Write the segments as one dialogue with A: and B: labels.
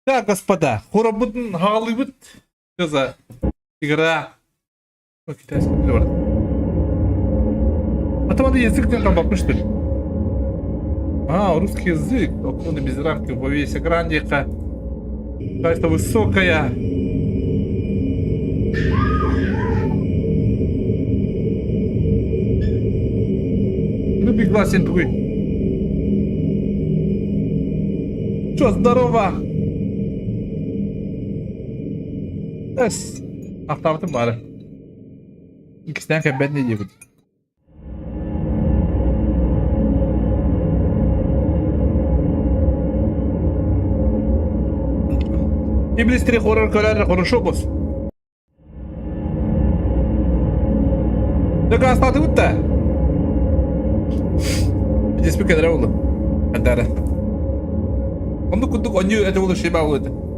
A: Так, господа, хоробутун хаалыыбыт. Что за игра? Ну, китайский бар. А там надо язык там бапы, что ли? А, русский язык. Окно без рамки во весь экран диэхэ. Качество высокое. Ну, бегласен твой. Чё, здорово? Эс. Ахтаабытым баары. Иккистээн кэлбэт не диэбит. Иблистери хоррор көрөр хорошо босс. Дакаастаатыбыт да. Деспи кэлэрэ буолла. Хадара. Оннук курдук онньуу этэ буолла шиба буолла этэ.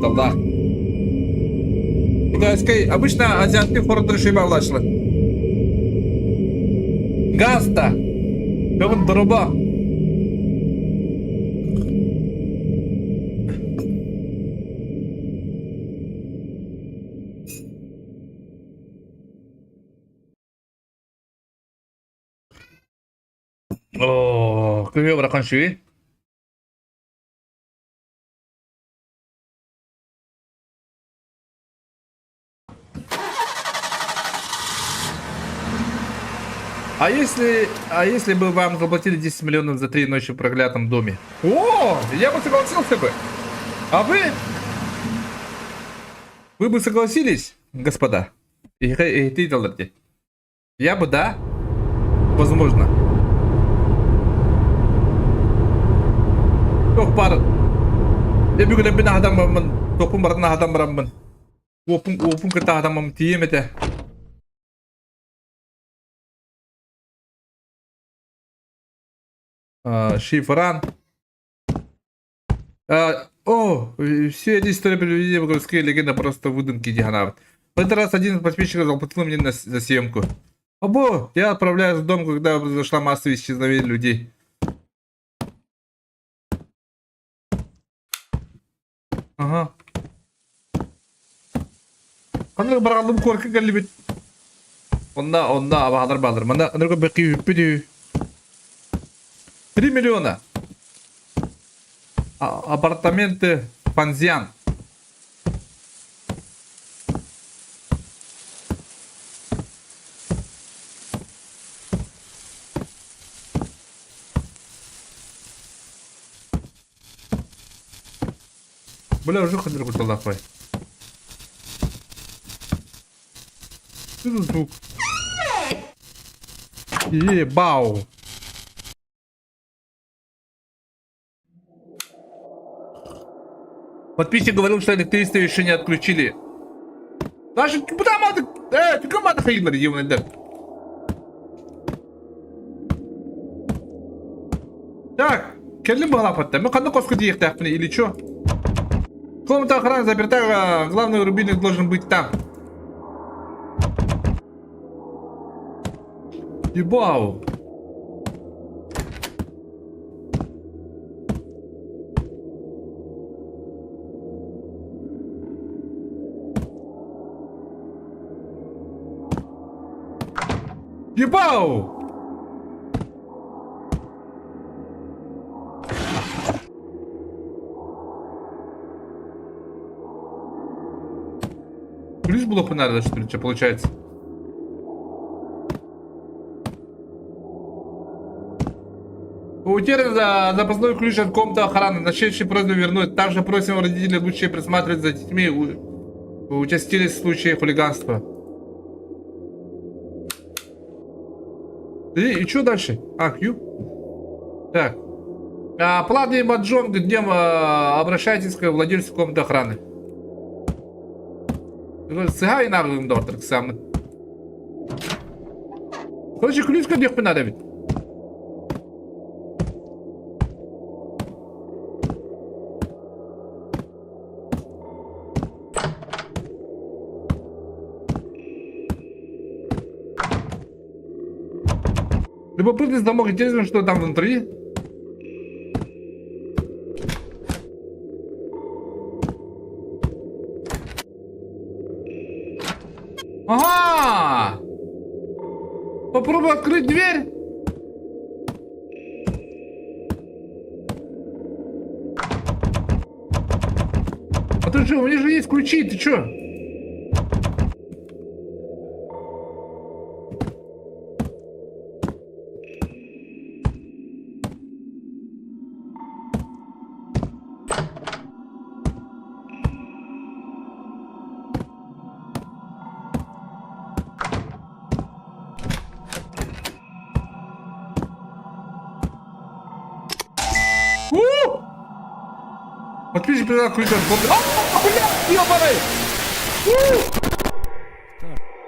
A: Даллах. Китайской, обычно азиатский хоррор шиба буолаачылар. Гаста. Бүгүн дороба. Оо, күһүө быракан шүүй. А если бы вам заплатили 10 миллионов за 3 ночи в проклятом доме? О, я бы согласился бы. А вы? Вы бы согласились, господа? И ты Я бы, да. Возможно. Туох баар. Дьэ бүгүн мин аһатан бараммын, топпун барытын аһатан бараммын. Уоппун, уоппун кытта аһатаммын тиийиэм этэ. Шифран. О, все эти истории приведения в городские легенды просто выдумки Диганавт. В этот раз один из подписчиков заплатил мне за съемку. Або, я отправляюсь в дом, когда произошла массовое исчезновение людей. Ага. Ханнык баралым куорка кэллибит. Онна, онна абаһалар баалар. Манна ынырга бэки үппүт 3 миллиона. Апартаменты Панзиан. Бля, уже хадыр куталлаахпай. Что за звук? Ебау. Подписчик говорил, что электричество еще не отключили. Даже куда маты? Э, маты хайнер ебаный Так, кэллим баҕалаахпыт. Мен ханна хоско диэхтээхпин или чё? Комната охраны заперта, главный рубильник должен быть там. Ебау. Ебау! Ключ было надо, что ли, что получается? Утерян за запасной ключ от комнаты охраны. Нашедший просьбу вернуть. Также просим родителей лучше присматривать за детьми. Участились случаи хулиганства. И что дальше? А, Q. Так. Платный маджонг днем обращайтесь к владельцу комнаты охраны. Сыһа инаргым доктор самый. Короче, ключ диэхпин надо ведь. Любопытный замок, интересно, что там внутри. Ага! Попробуй открыть дверь. А ты что, у меня же есть ключи, ты чё? Подписчик передал ключ от комнаты. А, блядь, ёбаный!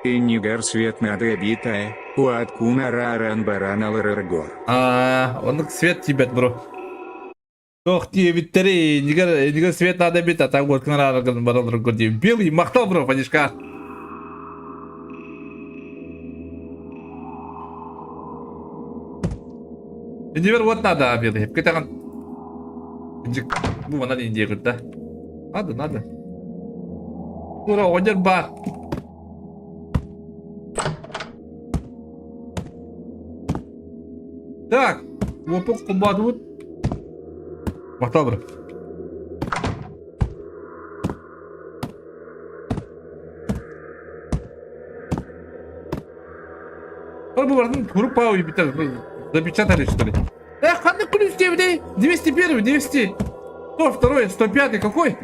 B: Иннигар свет надо битая, уаткуна раран бараналараргор.
A: А, он свет тебе, бро. Тох диэбиттэрий, иннигэр иннигэр свет наада эбит, а так уоткун араараргын баран олорго дии. Белый махтал бро, фанишка. Иннибэр уот наада, белый. Кэтэҕин. Дьик, бу манан индия да. Надо, надо. Ура, оҕонньор баар. Так, уопук кумбаатыбыт. Махтал бро. Бу барытын группа запечатали, что ли? Эх, ханнык ключ диэбитэй? 201, 200. 102, 105, какой?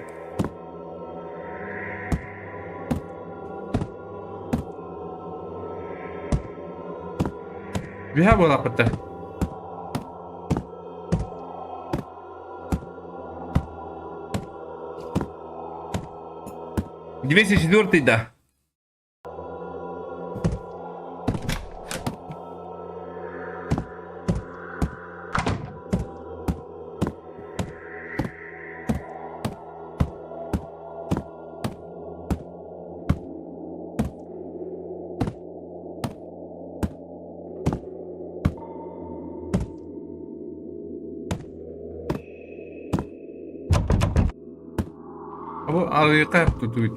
A: Биһа буолааппыт 204 да. Бу арыйка тутуут.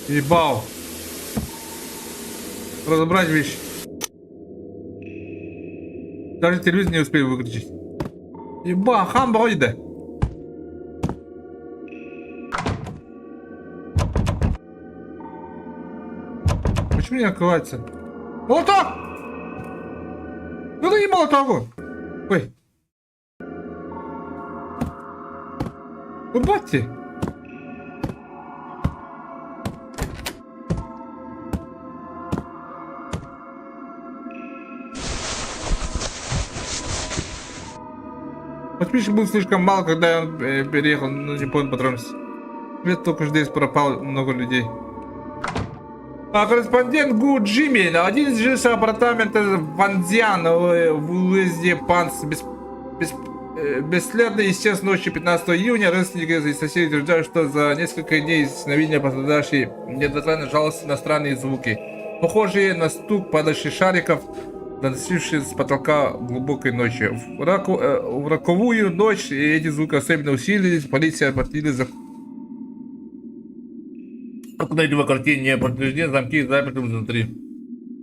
A: Ебал. Разобрать вещи. Даже телевизор не успели выключить. Еба, хам да. Почему не открывается? Молоток! Ну ты не молоток! Ой. Вы Подписчиков было слишком мало, когда он э, переехал, ну не понял подробности. Свет только здесь пропал много людей. А корреспондент Гу Джимми, один из жильцов апартамента Ванзян э, в уезде Панс без, без, э, бесследно исчез ночью 15 июня. Родственники и соседи утверждают, что за несколько дней исчезновения пострадавший неоднократно жаловался на странные звуки, похожие на стук падающих шариков, доносившие с потолка глубокой ночи. В, раку, э, в роковую ночь эти звуки особенно усилились, полиция обратили за Окна в квартире не повреждены, замки заперты изнутри.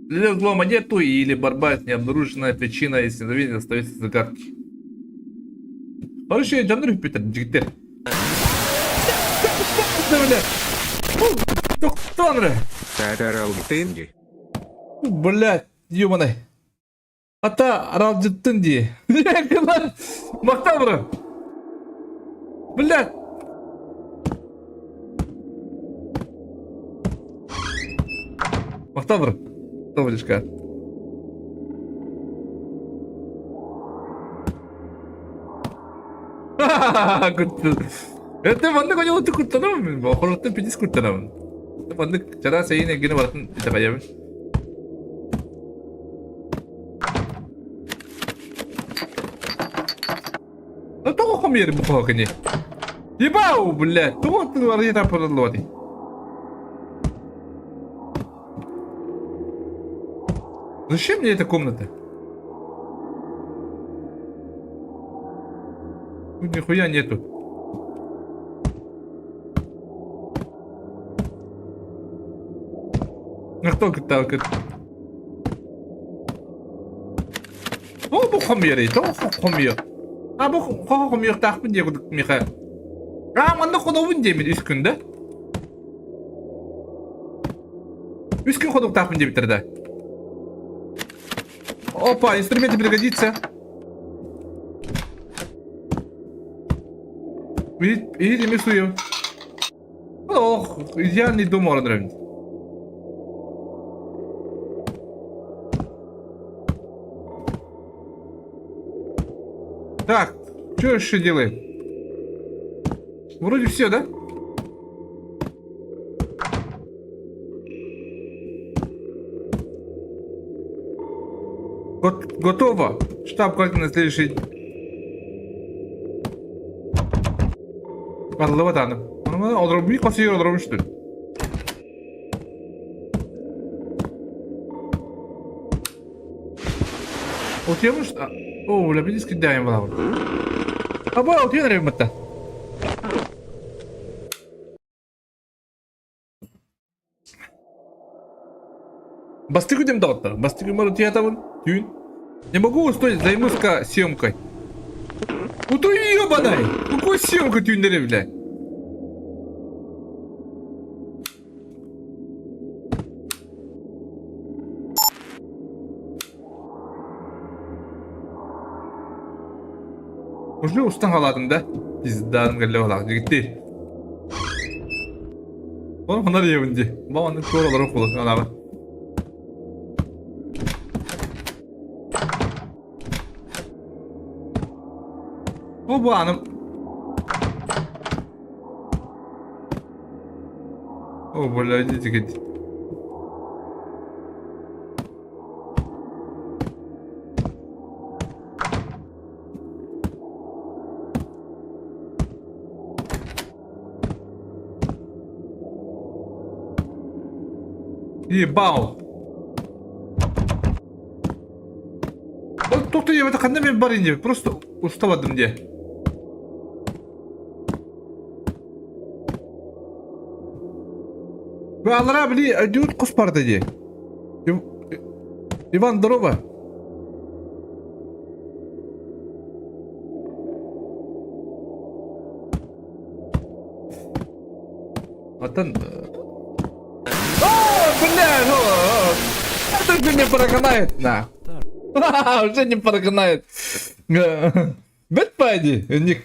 A: Для взлома нету или борьба с необнаруженная причина исчезновения остается загадкой. Короче, дьоннор үппүтэр дьигиттэр. Тохтоон эрэ.
B: Татаралтынди.
A: Блядь, ёбаный. Ата аралдьыттын дии. Махтал бро. Блядь. Махтал бро. Махтал, Это маннык ойолоту куттанабын мин. Хоротун пидис куттанабын. Маннык чараас эйин эргини барытын итэҕэйэбин. А тоҕо хомуйар бу хоһокини? Ебау, блядь, тоҕо арыйа таппырыллыбатый? Зачем мне эта комната? Тут нихуя нету. Махтал кыттаабыккыт. О, бу хомуйар тоҕо хомуйар? А бу хоһо хомуйуохтаахпын диye курдук миэхэ. А манна хонобун диэмин үс күн да? Үс күн хонуктаахпын диэбиттэр да. Опа, инструменты пригодится. Видите, эмиэ суйу. Ох, идеальный дом оҥорон эрэбин. Так, что еще делаем? Вроде все, да? Готово. Штаб как на следующий Арыллыбат аны. Олоробуй хос үйүгэр олоробун что ли? Утуйабын что? О, бля, видишь, киддаем балабын. Аба, утуйан эрэ бытта. Бастакы күнүм доҕоттор. Бастакы күммэр утуйатабын. Түүн. Не могу устоять, займусь-ка съемкой. Утуй ебаный! Какой съемка түүннэри бля? Уже устан хаалаатым да? Пизданым кэллэ балаах дьигиттии. Ол хонор ийэбин дии. Ба оннук туор олорор кулу анаабын. О бу аным. О, бля, идите, идите. Ебал! Тоқту ебеді қандай мен бар енді просто ұстабадым де. Алара били өйдүүр кус барды дии. Иван, здорово. Атын... О, бля, это уже не прогонает, на. Уже не прогонает. Бэт пади, них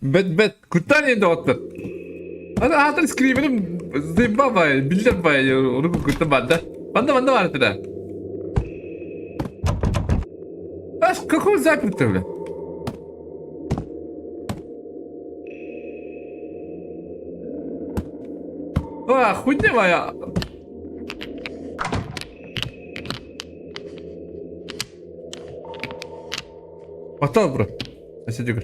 A: Бэт бэт, куттан енді оттыр. Ана аатыр скримерим заебал бай, биллер бай, руку кутта банда. Банда банда бар тогда. Аж какой заперт бля? А, хуйня моя. Махтал, бро. Спасибо.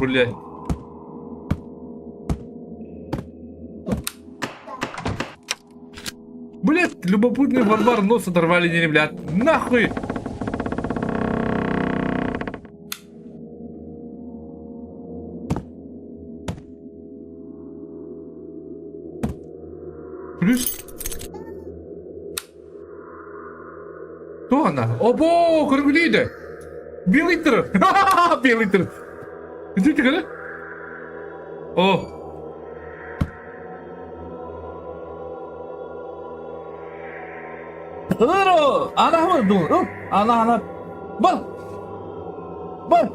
A: Блядь. Блядь, любопытный варвар нос оторвали не, блядь. Нахуй! Плюс. Кто она? Обо, көргүлүйді. Белый тыр. Белый тыр. Идите, кара. О. Ана ду. Ана ана. Бар. Бар.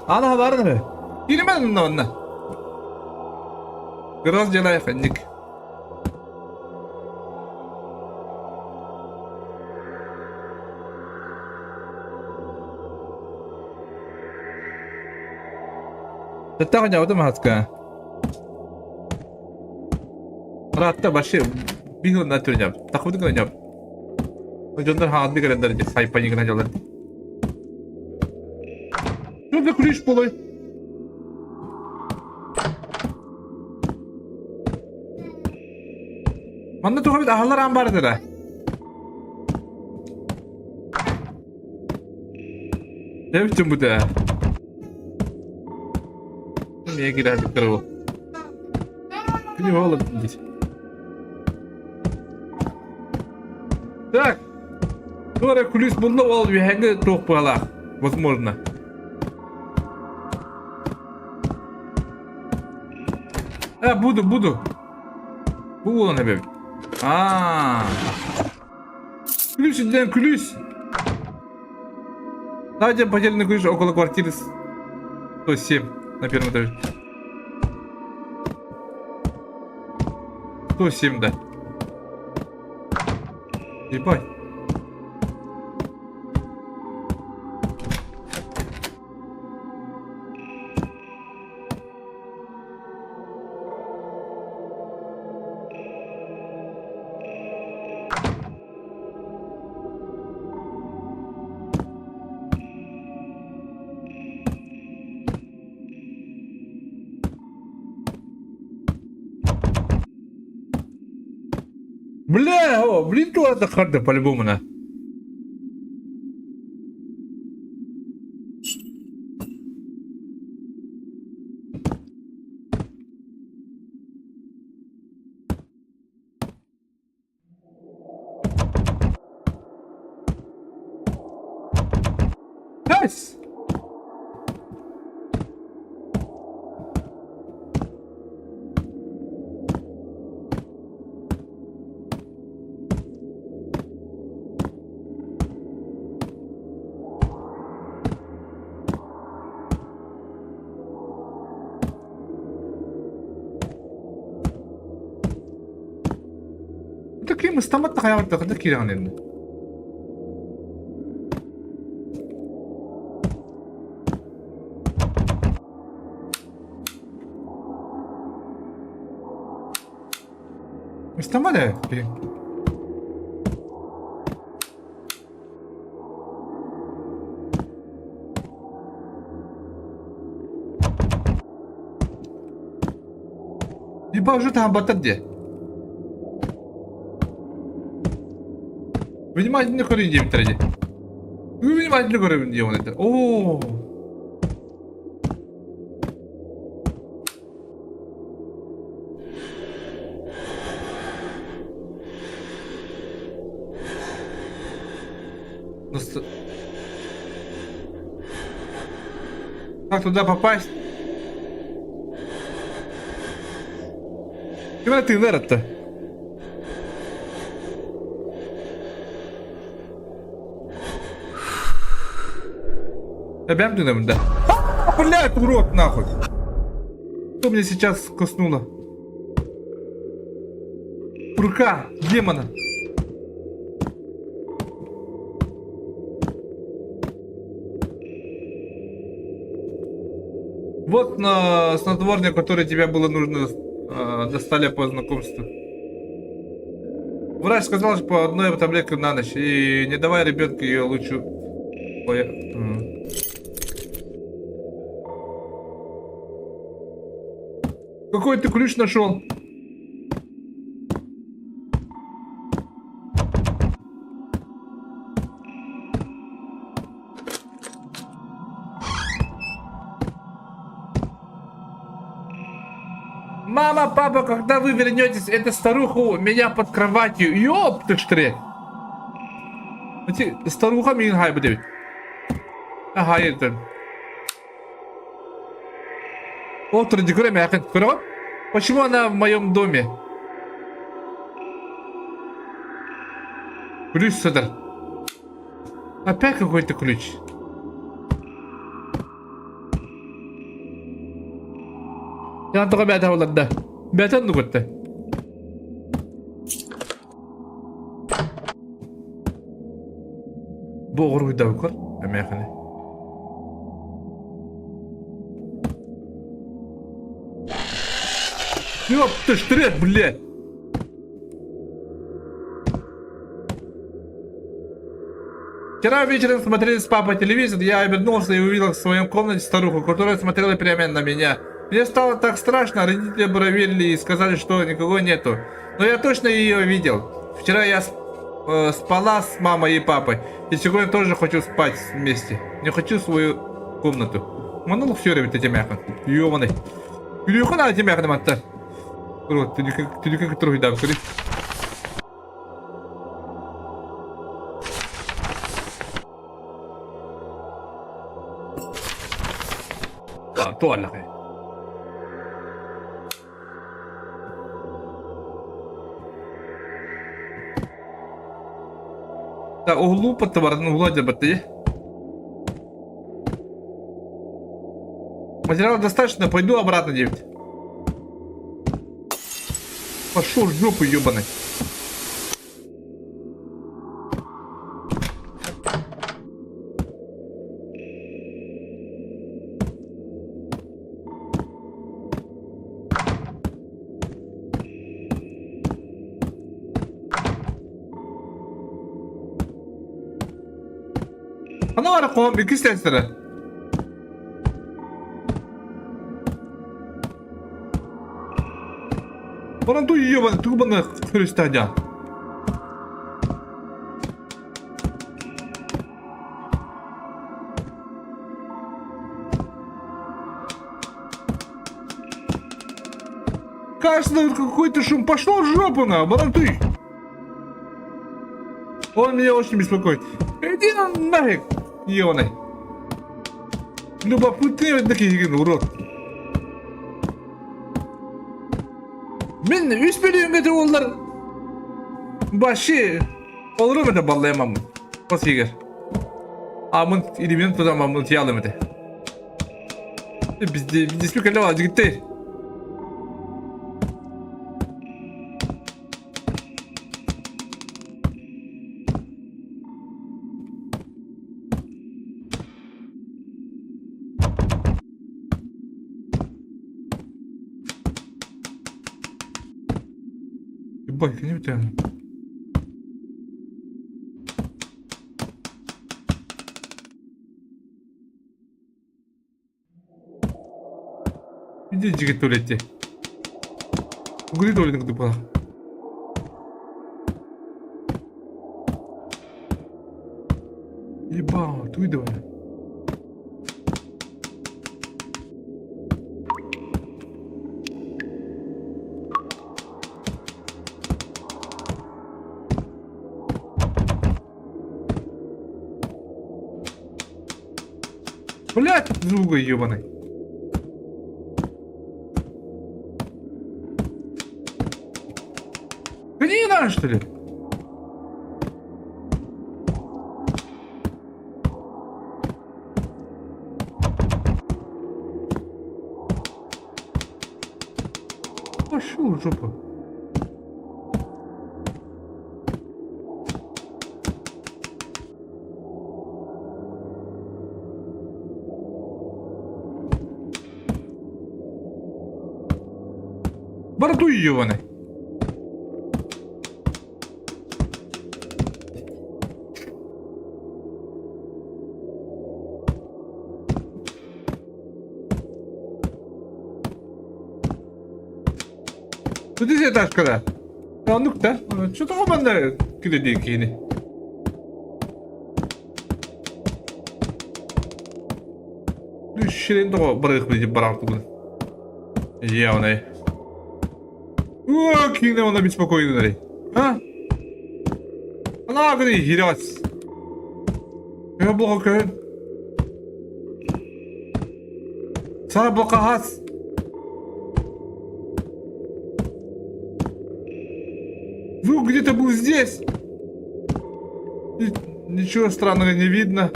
A: Ана барын эрэ. Киримэн онно онно. Кырас дьалаах инник. Таттаах ньабытым хаска. Ыраатта вообще биһил на түрням. Тахбыт гына Дьоннор хаалды кэлэннэр дьэ сайпаньы гына дьалар. Что за ключ полой? Манна туха бит аһалар аан бар этэ Эбитин бу да. Мия кирәдик кырыл. Күнү болот здесь. Так. Туора күлүс булла ол үһәңге туох быалаах. Возможно. А, буду, буду. Бу буолан эбэбит. Аа. Ключ диэн ключ. Найдем потерянный ключ около квартиры 107 на первом этаже. 107, да. Ебать. Бля, о, блин, туора харда по-любому на. Nice! Таким ыстаммат да хайаҕар да киирэҕин иннэ. Ыстаммат ээ киһи. Ебать, уже там батар дии. Внимательно көрүн диэбиттэрэ дии. Внимательно көрөбүн диэн этэ. Оо. Как туда попасть? Ким эрэ тыынар атта. Эбэм тыынабын да. Блядь, урод нахуй! Что мне сейчас коснуло? Рука демона! Вот на снотворное, которое тебе было нужно, достали по знакомству. Врач сказал, что по одной таблетке на ночь. И не давай ребенку ее лучше. Ой, Какой ты ключ нашел? Мама, папа, когда вы вернетесь, эта старуха у меня под кроватью. Ёб ты штрек. Старуха мин хайбы дебит. Ага, это. Почему она в моем доме? Ключ сюда. Опять какой-то ключ. Ян тоҕо бээтэ олордо? Бээтэ оннук өттө. Бу оҕуруйдабыккар эмээхини. Ёп ты штрек, блядь! Вчера вечером смотрели с папой телевизор, я обернулся и увидел в своем комнате старуху, которая смотрела прямо на меня. Мне стало так страшно, родители проверили и сказали, что никого нету. Но я точно ее видел. Вчера я спала с мамой и папой, и сегодня тоже хочу спать вместе. Не хочу свою комнату. Манна все время этим Ёбаный. Күлүөхүн аата тимэхин мантан. Түнүкэ туруйдаабы көрүй. Туаллаҕай. Да, уһулуу паттыбарын уһулаа дьабаттыы. Материала достаточно, пойду обратно девять. Пошел в жопу, ебаный. Ханна бара хоһом иккис тестера. Онон ту ебан тугу христианя. Кажется, какой-то шум. Пошел в жопу на, барантуй. Он меня очень беспокоит. Иди на нафиг, ебаный. Любопытный такие урод. Мин үс миллионга олар башы олорум этэ баллайамаммын. Хос иһигэр. Амын илимин тутамаммын тиялым этэ. Бізде бізде кэллэ дьигиттей. Ебать, не тягну. Иди жигит туалетте. Угри туалетин кутуп Ебать, туй давай. Блять, звука ебаный. Да не надо, что ли? Пошел в жопу. Бардуй ебаный. Тут этажкада. Оннук да. Что-то манна киледи киини. Ширин тоҕо барыах билди бараартыбын. Явный. О, киинэ она беспокойный. А? Она говорит, херять. Я блокаю. Сара блокагас. Звук где-то был здесь. Ничего странного не видно.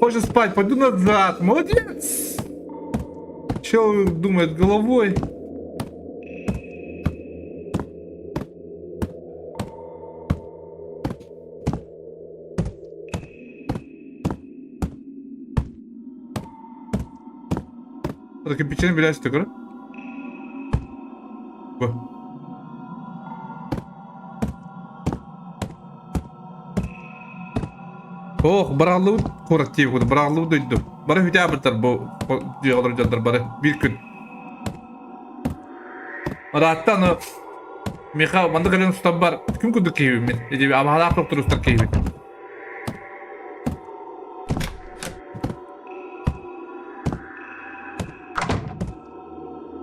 A: Хочет спать, пойду назад. Молодец! Чел думает головой. Кирпичini билээччи көрө. Бу. Ох, быраҕыллыбыт куорат диэбит быраҕыллыбыт дойду. Бары хүтээбиттэр бу дьиэҕэ олорор дьоннор бары биир күн. Ыраатта аны Миха маннык кэлэн устан бар күн курдук киһибин мин. Ити абаһалаах доктор устар киһибин.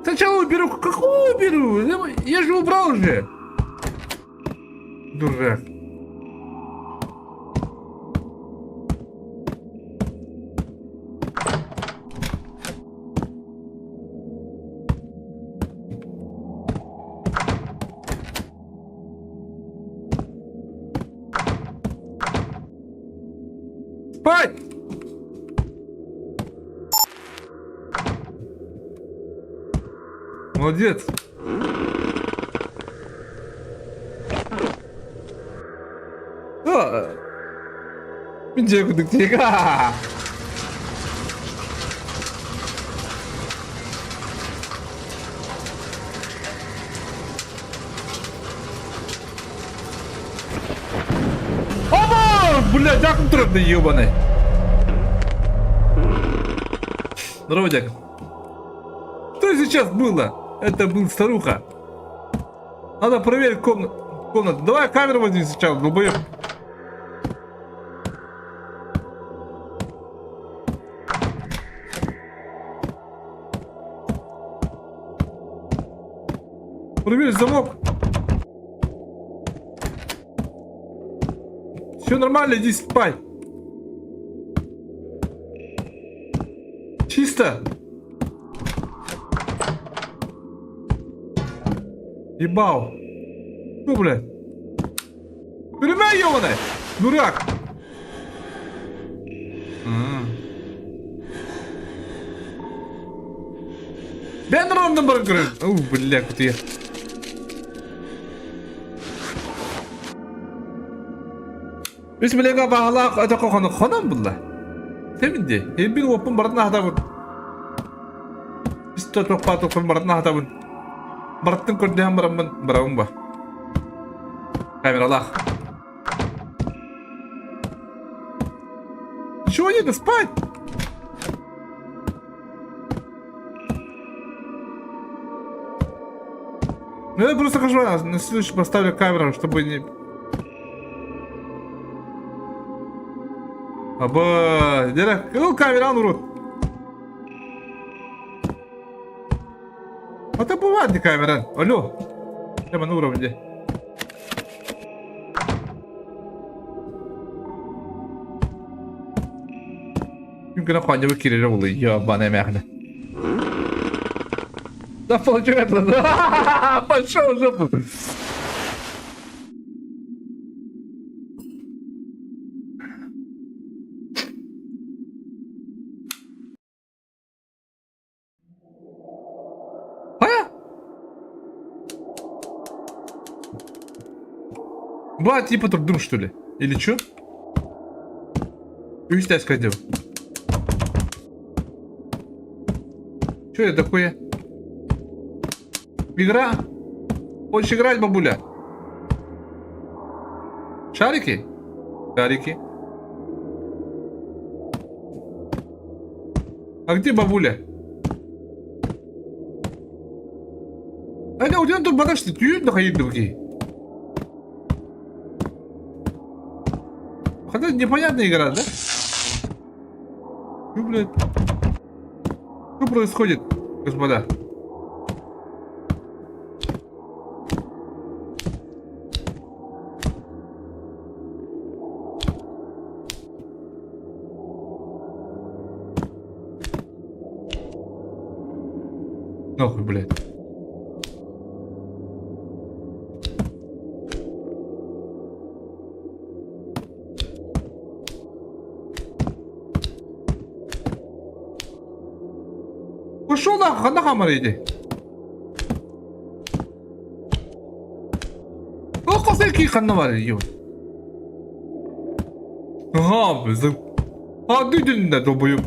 A: Сначала уберу. Какую уберу? Я же убрал уже. Дурак. Спать! Молодец! Мин дьиэ курдук Оба! Бля, дьаакым турар да ебаный. Здорово, дяк. Что сейчас было? Это был старуха. Надо проверить комнату. комнату. Давай камеру возьми сначала, долбоеб. Проверь замок. Все нормально, иди спать. Чисто. Ебал. Ну, блядь. Үрүмэ ёбаный! Дурак! Бен ровно баргырын. О, бля, кутуйа. Үс билега баҕалаах өтөххө хонон булла. Теминди. Эбин уоппун барытын аһатабын. Исто тохпа тохпун барытын аһатабын. Барыттын көрдөһөн бараммын барабын ба. Камералаах. Чего нет, спать? Ну я просто хожу, на следующий поставлю камеру, чтобы не... Аба, дere, ол камераны урут. Это бывает не камера. Алло. Прямо на уровне. Күн ханньабы киирэрэ буолуй, ебаная мяхна. Да получается, пошел в жопу. А? Ба, типа турдум, что ли? Или чё? Үс сказал. Что это такое? Игра? Хочешь играть, бабуля? Шарики? Шарики. А где бабуля? А у тебя тут багаж түйін другие. Хотя непонятная игра, да? Ну, блядь. Что происходит, господа? Нахуй, блядь. Пошел нахуй, ханна хаамар иди. Ол хос ки ханна бар ё. Ага, біздің. А, дүдін да долбоёб.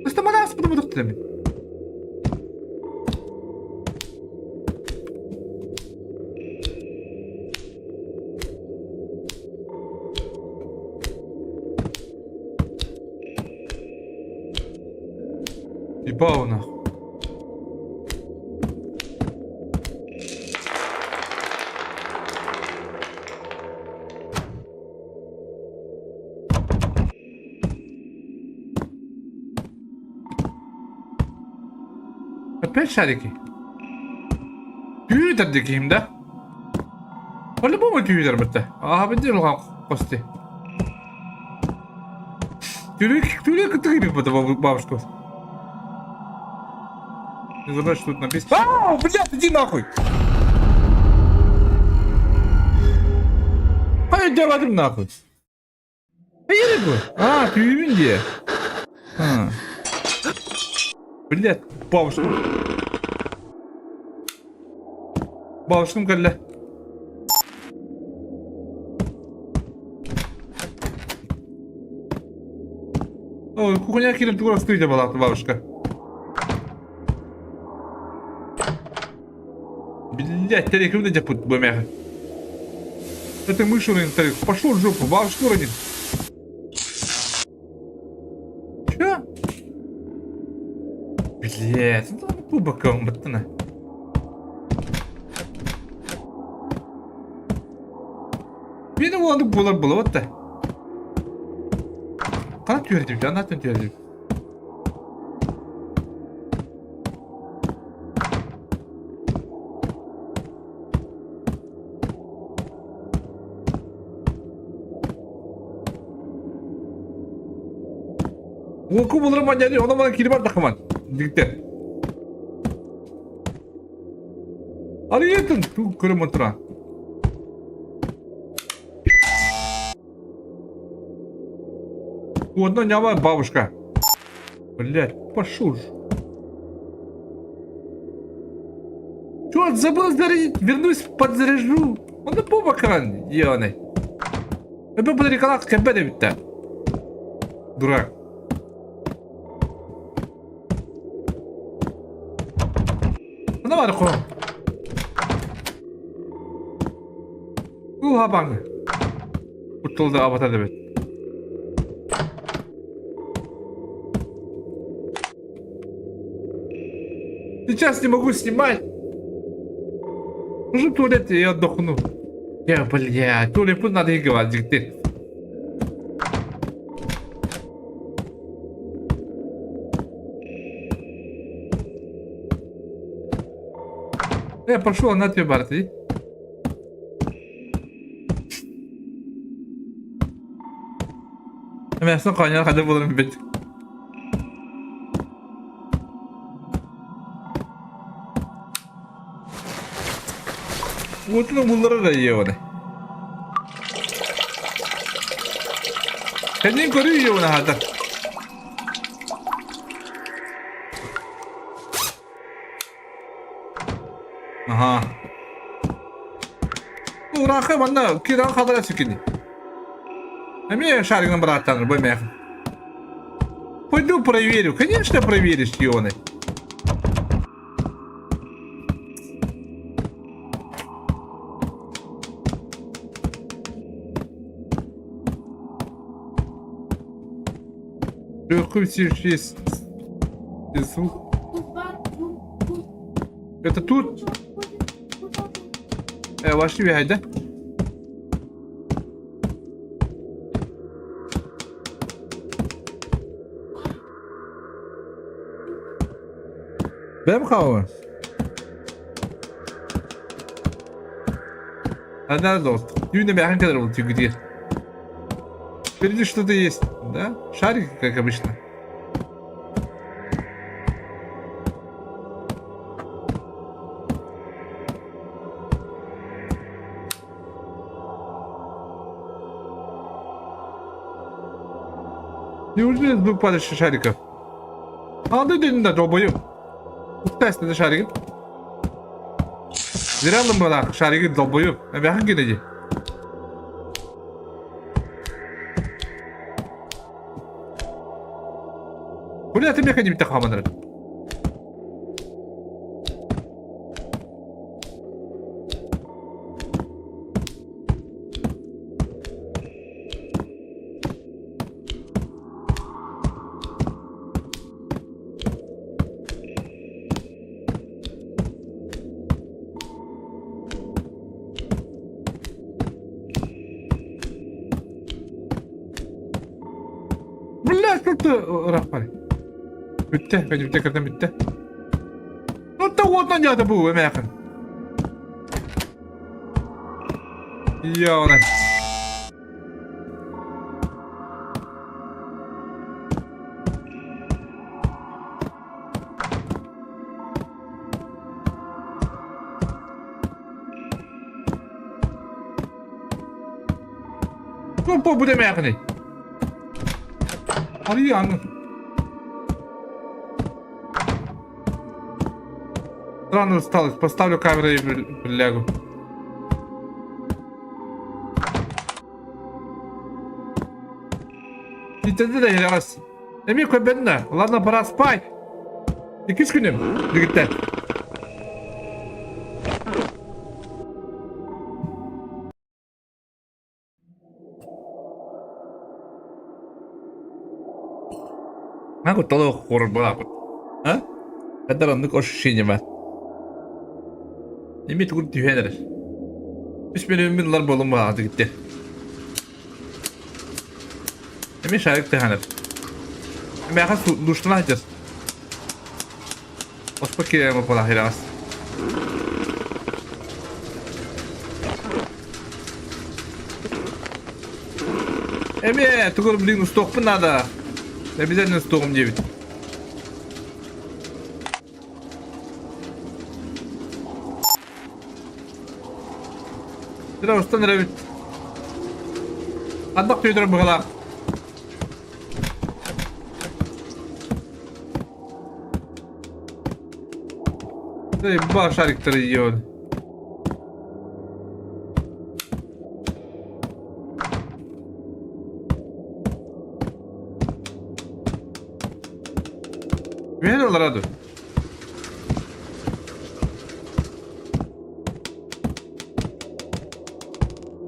A: Ыстамадаҕас бутумутуктар мин. Ебал нахуй. Опять шарики? Түйүтэр дикиһим да? По-любому түйүтэр бытта. Аха бидир улахан кости. Тюлек, тюлек кытыгы бит бабушка. Не забывай, что тут написано. А, блядь, иди нахуй! Hayır devadım нахуй. Hayır bu. А, түйүбүн дии. А. Блядь, бабушка. Бабушкам кэллэ. Ой, кухня киирэн тугу раскрытие была бабушка. Блядь, тарик, куда тебя пут бумяха? Это мышь уронит, тарик. Пошел в жопу, бабушка уронит. Че? Блядь, ну там кубоком баттана. Мин уонук буолар буолабат да. Ханан түһэрдибит, анааттан түһэрдибит. Уоку буларым манньяни, онон манан кири бардахыман. Дигтер. Арыйытын, ту көрөм отыра. Одно няма бабушка. Блять, пошел ж. Черт, забыл зарядить, вернусь, подзаряжу. Он на попа кран, ебаный. Эбэ подарикалах кэбэ битте. Дурак. Ханна баар хоро? Уһабаҥ. Куттал да абата эбит. Сейчас не могу снимать. Уже в туалете я отдохну. Я, блядь, туалет надо играть, ты. Я пошел на тебе, Барти. Эмээхсин хоонньоон хайдах буоларын билбэт. Уотун умуллара да ийэҕинэ. Кэннин көрүү ийэҕинэ аһатар. Аха. Ураахы манна киирэн хаалара сүкини. Эмиэ шаригынан бырааттанар бу эмээхин. Пойду проверю. Конечно проверишь, Ионы. Звук. Это тут? Вошли да? Бэм хауа. Она dost. Düğünde merak kadar oldu çünkü Впереди что-то есть, да? Шарик, как обычно. Неужели звук падающих шариков? Алды дедин да долбоеб. Устайсың да шаригин. Зря алдым балақ шаригин долбоеб. Эбэхин генеди. Бля, ты меха не битэ хаманыр. Бля, что ты рахпай. Бүттэ, бүттэ, кырдан бүттэ. Ну та вот на нята бу эмээхин. Йоона. Ну, по буде эмээхиний. Арыйаҥ. Странно усталость. Поставлю камеру и лягу. Итинди да раз. Эми көбенне. Ладно, пора спать. Иккис күнүм, дигиттер. Нахуй толох хорбаапыт. А? Хаддар оннук ощущение баар. Эми тугун түһэн эрэр. Үс мөлүйүөн ылар буолум баҕа дигиттэр. Эми шарик тыһанар. Мээхэ душтана сылдьар. Оспо киирэн буолаах Эмиэ тугу блин устуохпун наада. Обязательно устуоҕум диэбит. Тыра устан эрэбит. Ардах түйдөрө быһалаах. Ба шариктары ебаный. Түһэн ылара дуо?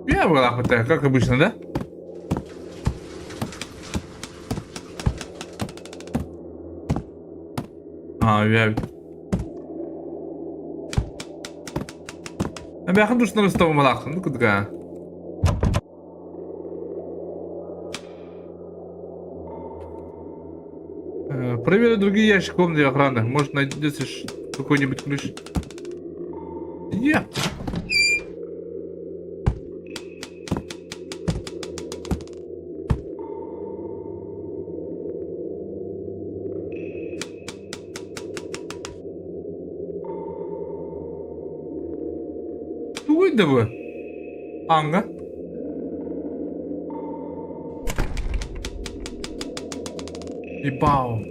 A: Я быһалаахпыт как обычно, да? А, я... Эбээхин душнар ыстабымалаахтын ну кыдыга. Проверю другие ящики комнаты охраны. Может найдется какой-нибудь ключ. Нет. Тугуй да бу? Ааҥҥа? Ебау.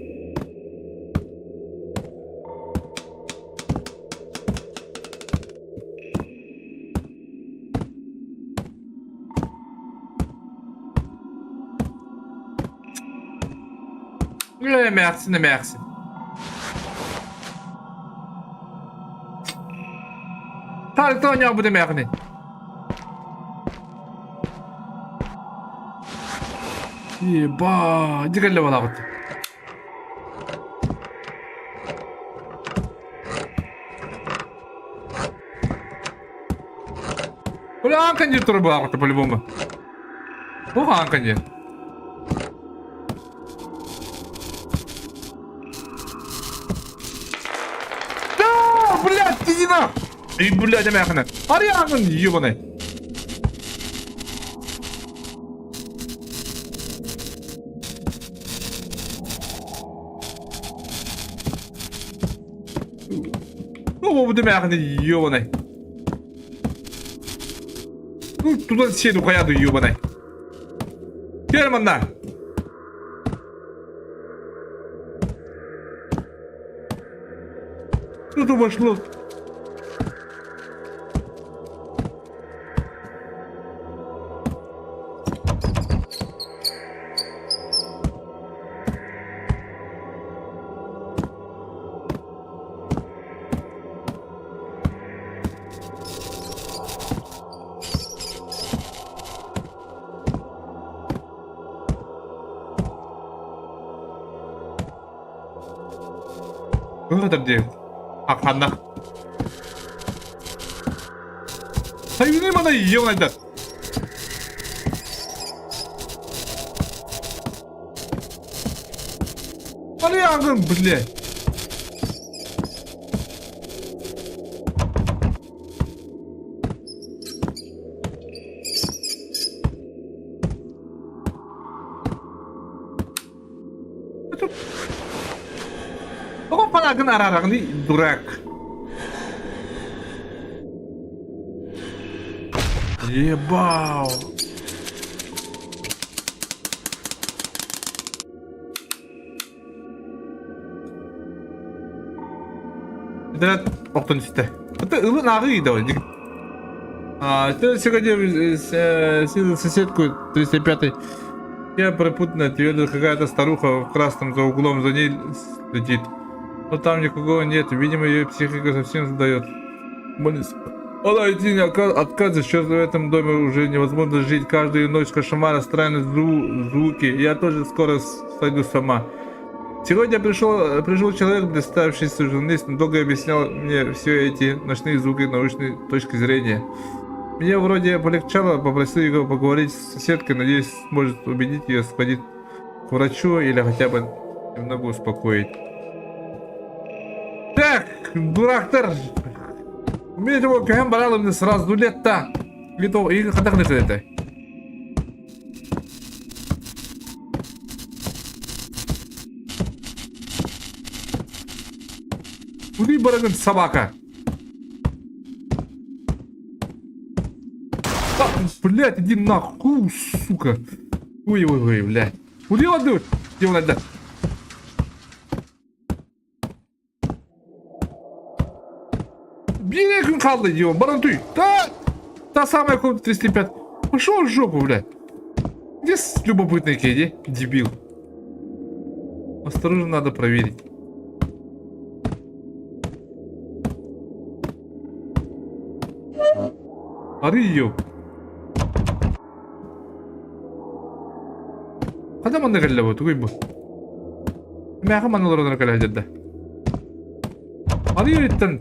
A: Эмээхсин эмээхсин. Таарыкта оонньообут эмээхини. Еба, иди кэллэ балаҕыт. Бля, аан дии турар балаҕыт по-любому. Бу аан дии. Да, блядь, иди на! И, блядь, эмээхинэ. Арыйааҥын, ебаный. Ну, бу эмээхинэ, ебаный. Ну, туда сиэду хайаду, ебаный. Кэл манна. Что-то вошло. Туох дии? Ханна? Сайыны мана ёнайда. Алягын, блядь. Тоҕо фанагын араараҕыный, дурак? Ебал! Интернет охтон истэ. Это ылын ааҕыы да А, это сегодня соседку 305 Я пропутана, твердо какая-то старуха в красном за углом за ней следит. Но там никого нет, видимо, ее психика совсем сдает. Она идти не отказывается, что в этом доме уже невозможно жить. Каждую ночь кошмары, странные звуки. Я тоже скоро сойду сама. Сегодня пришел, пришел человек, представившийся журналистом, долго объяснял мне все эти ночные звуки научной точки зрения. Мне вроде полегчало, попросил его поговорить с соседкой, надеюсь, сможет убедить ее сходить к врачу или хотя бы немного успокоить. Так, дурактар! Мен его көһөн баралым сразу летта. Лито, и хатах не это. Куди барагын собака? А, блядь, иди нахуй, сука. Ой, ой, ой, блядь. Куди ладу? Где он Биир күн хаалла дион, баран туй. Та, та самая комната 305. Пошел в жопу, блядь. Где любопытный Кеди, дебил? Осторожно, надо проверить. Ары ее. Хада манна кэллэ бу, тугуй бу? Мээхэ манна олорон кэлэ сылдьарда. Ары өйүттэн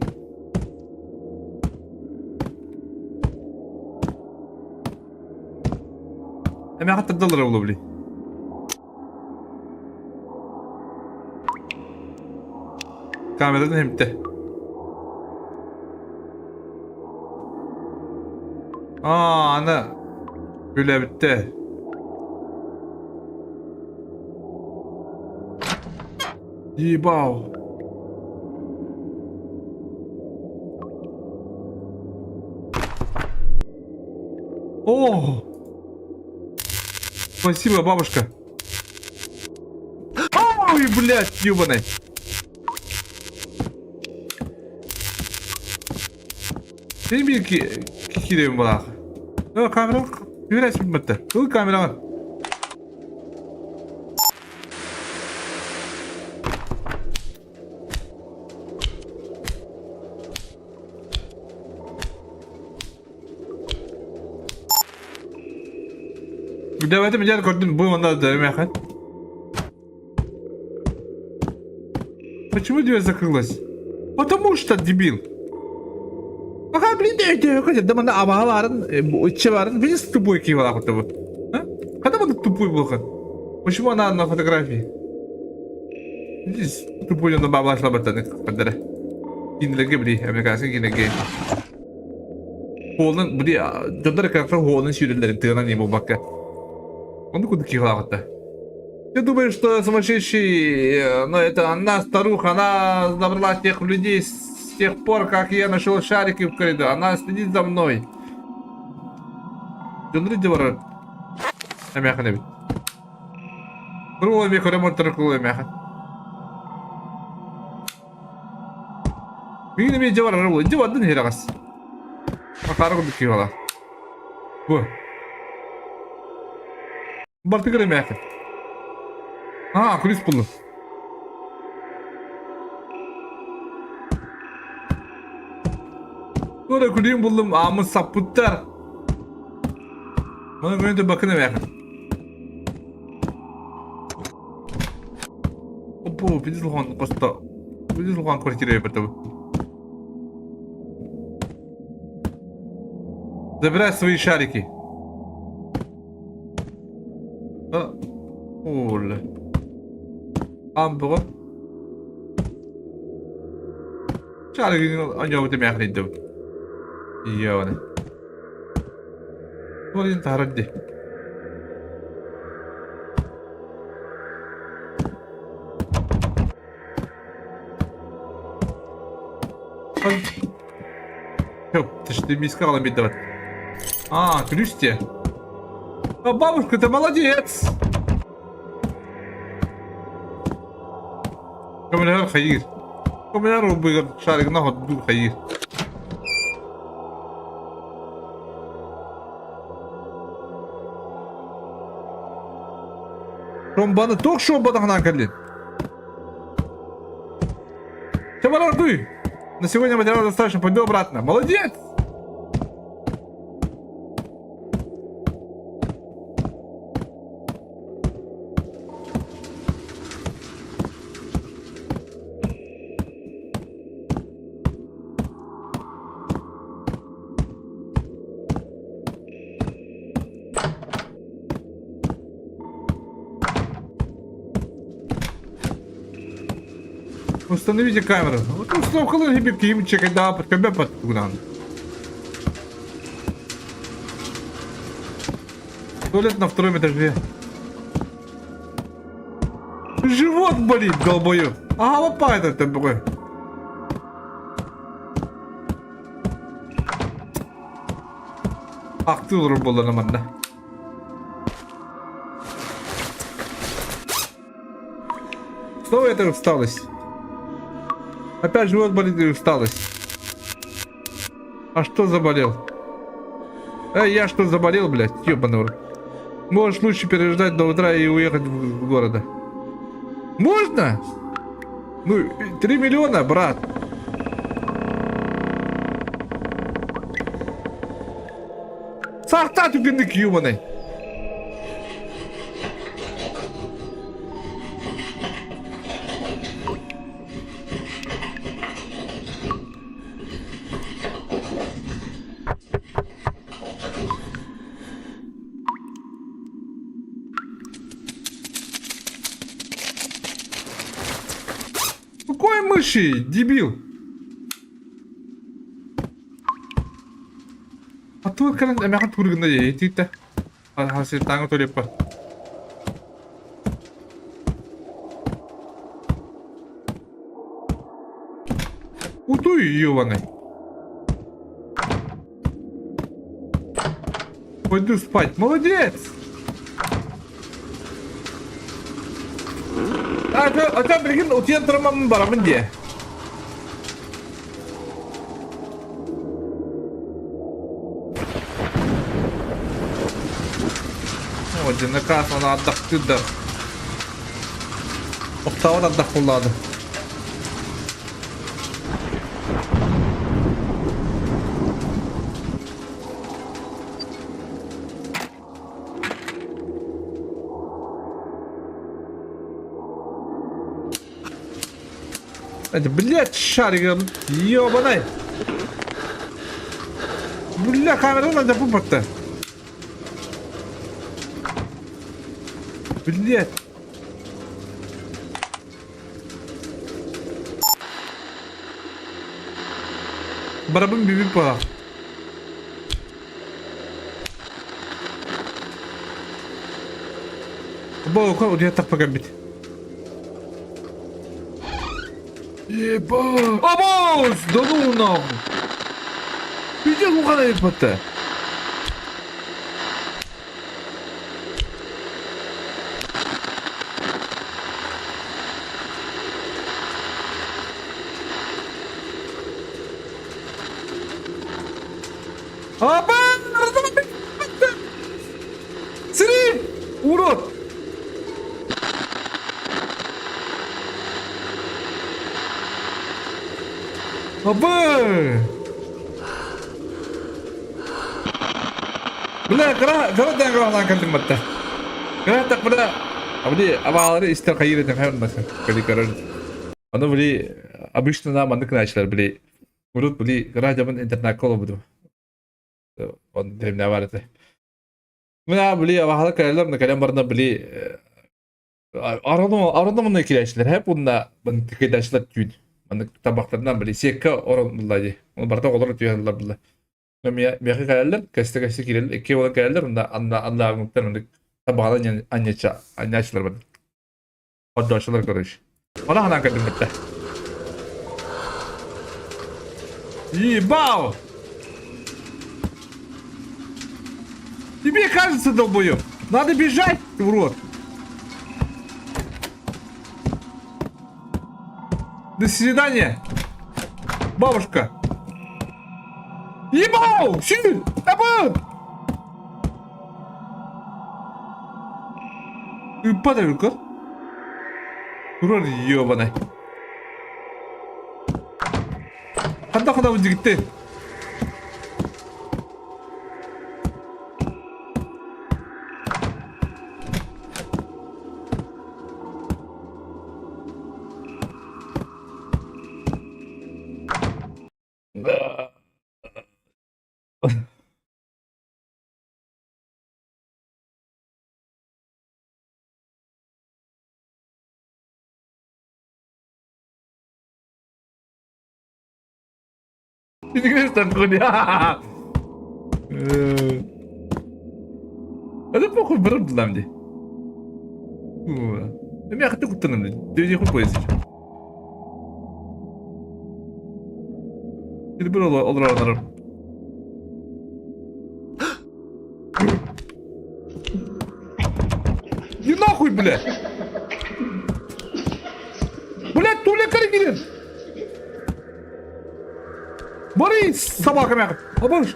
A: Эмээхэ тардаллара буолуо били. Камератын иһимтэ. Аа, аны үлэбиттэ. Ебал. О! Спасибо, бабушка. Ой, блядь, ебаный. Сен биир киирэбин балаах. Камера үрэс билбэттэ. Ыл камераҕын. Давайте мен көрдүм бу онда дэмэхэн. Почему дверь закрылась? Потому что, дебил. Ага, блин, да, да, мана абааларын, ичче барын, видишь, тупой киевала вот. А? Когда он тупой был? Почему она на фотографии? Здесь тупой на бабла шла бы падара. Кинилерге били, американский кинилерге. Холнан, били, дьоннор как холнан сүүрэллэрин тыынан не буолбакка. Ону курдук киһилаахыта. Ты думаешь, что сумасшедший, но это она, старуха, она забрала тех людей с тех пор, как я нашел шарики в коридоре. Она следит за мной. Дьоннору дьэ эмээхин эбит. Круглый мех ремонт круглый эмээхин. Мигин эмиэ дьэ барар буолла. Дьэ бардын иһирэҕэс. Акаары курдук киһи буолар. Бу. Бартыгар эмээхин. Аа, күлүс буллум. Тура күлүүм буллум, ааммын саппыттар. Маны көрөн бакын эмээхин. Оппу, пиздец улахан хосто. Пиздец улахан квартира эбит бу. Забирай свои шарики. А, Оля. Аан бөҕө. Шаригын оонньообут эмээхин ыйдыбыт. Ийэҕэ. Ол иһин таһарар дии. Ты миска аҕалан биэрдэҕит. А, күлүүс дии. А, бабушка, ты молодец! Көмөлөһөр хайыыр. Көмөлөһөр убыгар шаригына ходдуу хайыыр. Шомбаны туох шомбатахынан кэллин? Чабарардуй! На сегодня материала достаточно, пойду обратно. Молодец! Установите камеру. Вот установкалар киим чекайдаапыт көбөпөт тугунан. Туалет на втором этаже. Живот болит, долбоёб. Ага, опа, это такой. Ахтыы олорор буоллана манна. Снова это усталость. Опять живот болит и усталость. А что заболел? Эй, я что заболел, блядь? Ёбаный в рот. Можешь лучше переждать до утра и уехать в города. Можно? Ну, 3 миллиона, брат. Сахта түгэнник ёбаный. Какой мыши, дебил? А туох кэлэн эмээхин туургунна дии Сиртааҥы туалеппар. Утуй, ёбаный. Пойду спать. Молодец! А, это, прикинь, утуйан тураммын барабын дии. О, дьэ, она отдохты да. Октава отдохнула. Это, блядь, шарик, ёбаный. Бля, камера надо пупок-то. Блядь. Барабын биби па. Бу утуйа тахпа кэлбит. Ебать! Абоз! Да ну нахуй! Пиздец улахан эбит Апа! Сири! Урод! Абы! Бля, кыра кыра дээн кыраһалаан кэллим батта. Кыра так бля. Абли абаалары истер хайыр этим хайыр басын. Кали көрөр. Аны били обычно на маннык началар били урут били кыра дьабын интернакка олобудум. Он дэримнэ бар этэ. Мына били абаалар кэлэлэр, кэлэн барна били Арону арону киирээччилэр һэп уонна киирээччилэр түүн маннык табахтарынан били сиэккэ орон булла дии. Ол барыта оҕолор түһэллэр булла. Миэхэ кэлэллэр, кэстэ-кэстэ киирэллэр, икки буолан кэлэллэр уонна анна аннааҕыттан маннык табаҕынан анньачча анньааччылар бар. Ордооччулар короче. Она ханаан кэлдим бытта. Ебал! Тебе кажется, долбоёб. Надо бежать, урод. До свидания, бабушка. Ебал! Сюда! Абы! Ыппат эбит Турар ебаный. Ханна ханабын дьигиттэн? Итигирэс Это похуй барып булам ди. Эми акты куттаным ди. Дөйдө хуй поезд. Или бир олор Иди нахуй, бля! Блядь, туалетка кирин! Борис, собака мягкая! Обож!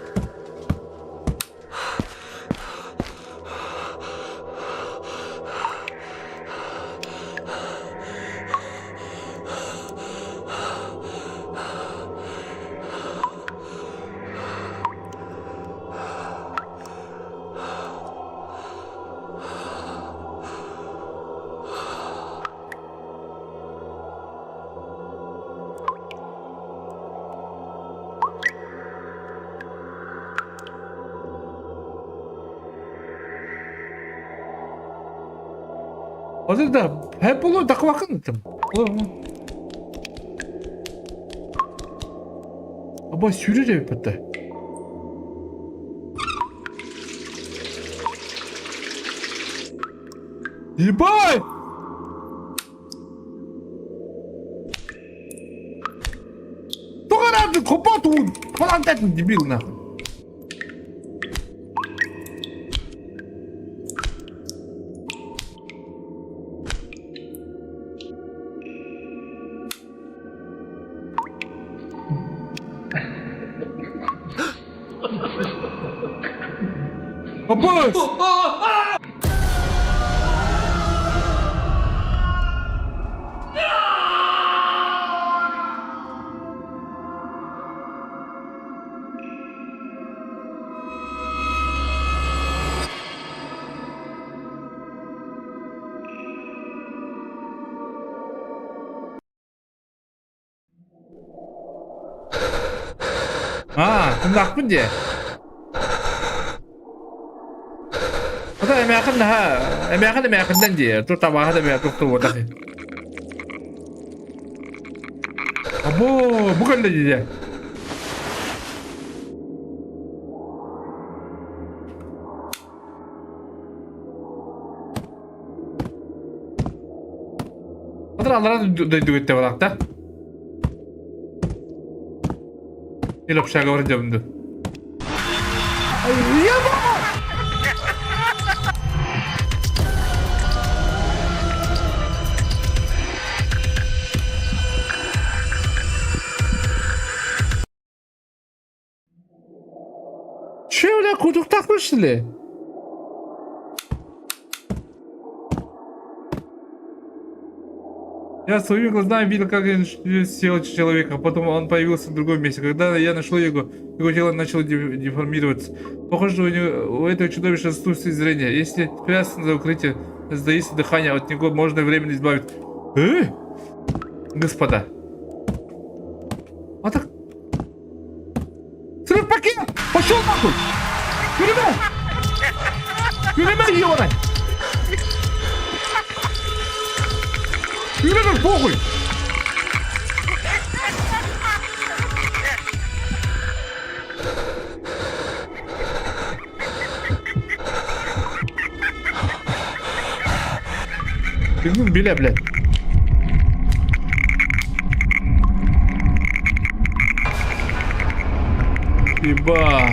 A: Вот это да, полу таквакын там. Аба сүүрэр эбит батта. Ебать! Тоҕо хоппот уун! Холантатын дебил нахуй. Аббас! Аа, тымнаахпын дии. Ата эмээхин наһаа эмээхин эмээхиннэн дии. Тур табааһа да эмээ туттубутах. Або, бу кэллэ дии. Атыр аллара дойдуга иттэ балакта. Или общага бар дебинди. что ли? Я своими глазами видел, как он съел человека, потом он появился в другом месте. Когда я нашел его, его тело начало деформироваться. Похоже, у него, у этого чудовища отсутствует зрение. Если спрятаться за укрытие, сдаись дыхание, от него можно временно избавить. Э? Господа. А так... Срыв пакет! Пошел нахуй! Күрүмэ! Күрүмэ, ебаный! Күрүмэ, похуй! Бегун билэ, блядь. Еба.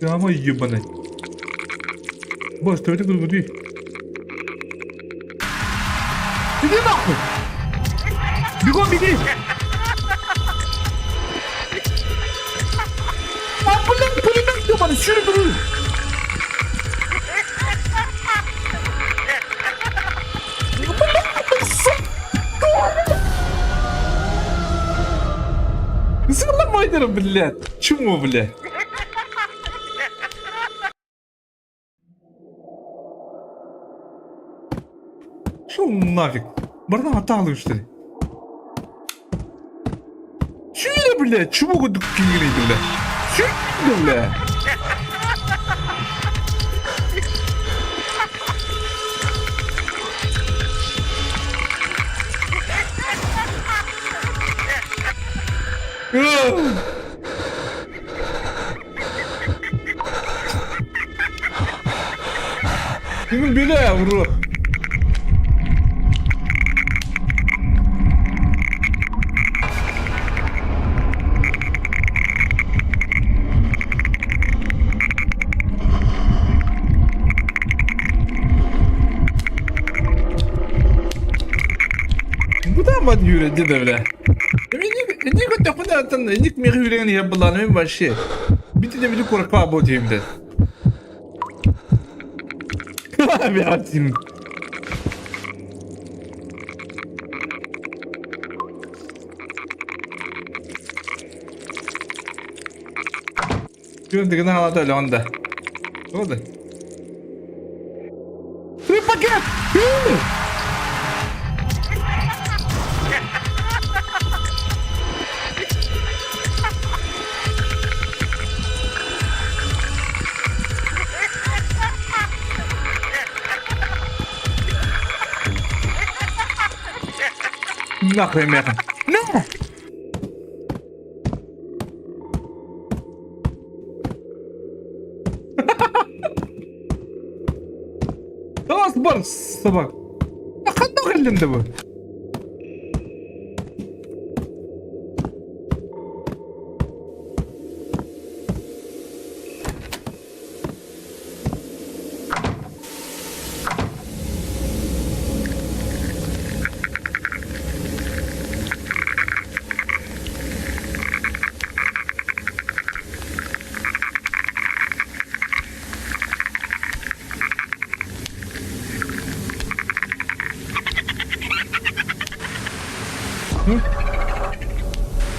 A: Ама ебаный. Боже, что это груди? Иди нахуй! Бегом, беги! А, блин, пулемет ебаный, сюда бери! Сыгламайдер, блядь! Чмо, блядь? Шел нафиг! Барна аталый, что ли? Чүлэ, блядь! Чмо курдук киҥириир, блядь? Чүлэ, блядь! Күҥүл билэ, урут. Бутааммат үүрэ дьэ бля. Инник көтөхпүнэ аттан инник миэхэ үүрэн иһэр былааным вообще. Бити да бити куракпаа буо диэм блядь. Бятин. Күн дыгына халата өлөҕүн да. Туох да? Ты пакет! Нахуй меха. На! Таас бар собак. Ханна кэллин да бу?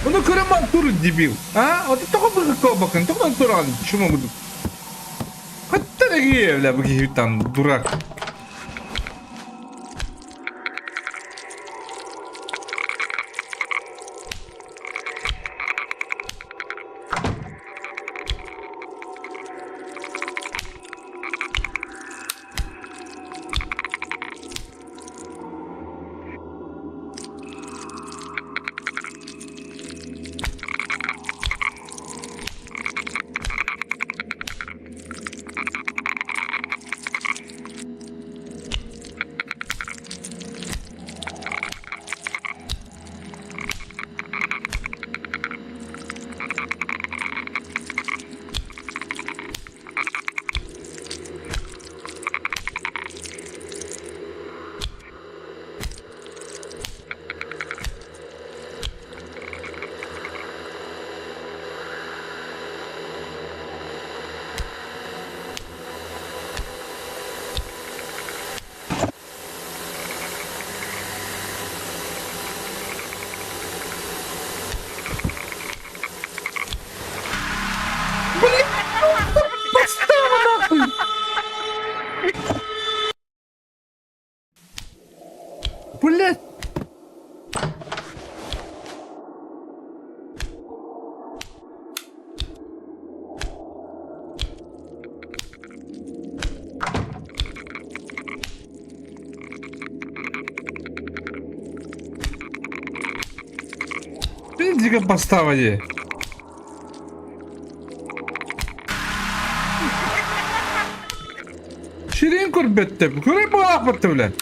A: Ону көрөн тур дебил. А? Вот тоҕо быһыкка тоҕо туран чума курдук. Хатта бля бу киһи там дурак. Деген подстава дии. Ширин көрбөттө. Көрөр буолаахпытты билэ.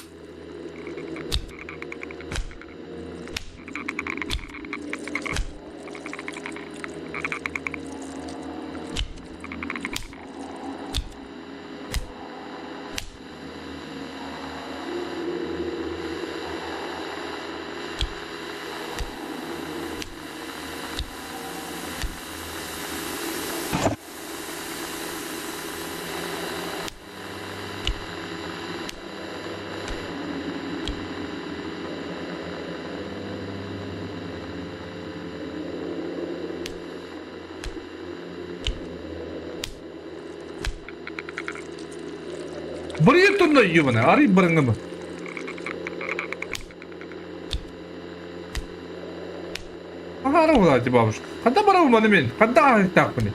A: Бырыйы турна ёбана, арый барыңымы. Ага, буолааччы бабушка. Ханна барабын маны мен? Ханна ааһыктаахпыный?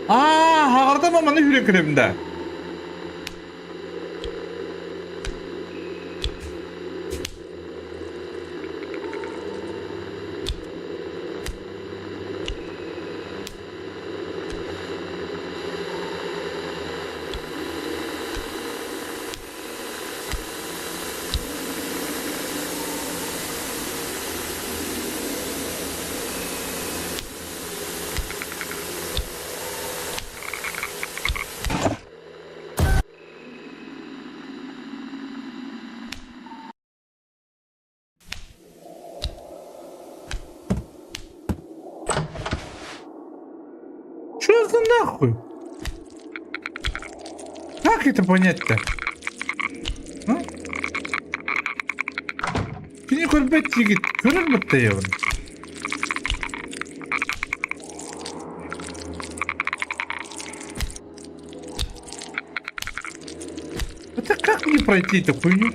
A: Аа, хаҕарда маны хүрэн кэлэбин да. Что за нахуй? Как это понять-то? А? Кини көрбөт дигит, көрөр баттайабын. Это как мне пройти эту хуйню?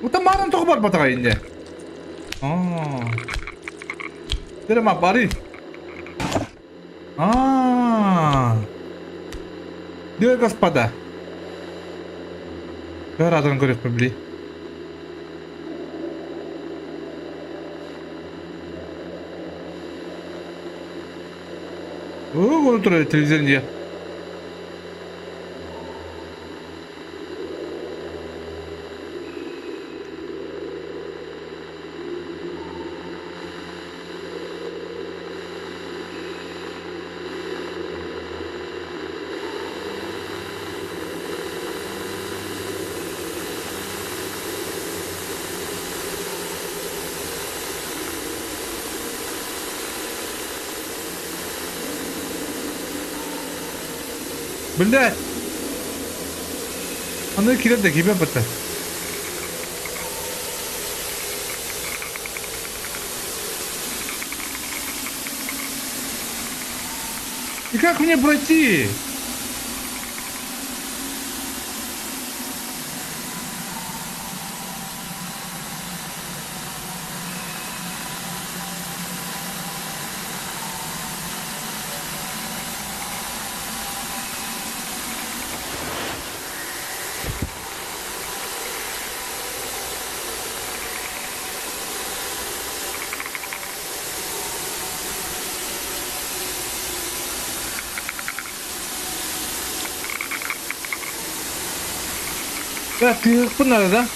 A: Утамаарын тоҕо барбатаҕа инньэ? Аа. Дерема бары. Аа. Дö господа. Көр атын көрүөхпүн били. Оо, турар телевизор дии. Блядь! Аны кирер да кибе бата. И как мне пройти? Тыһыкпын наада да?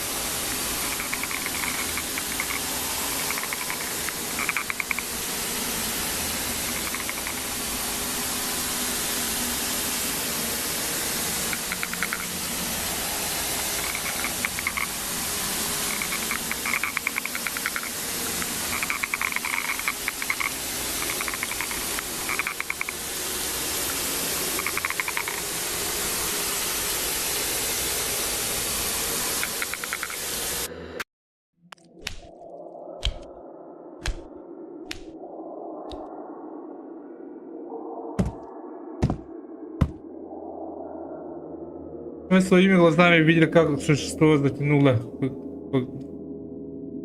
A: Мы своими глазами видели, как существо затянуло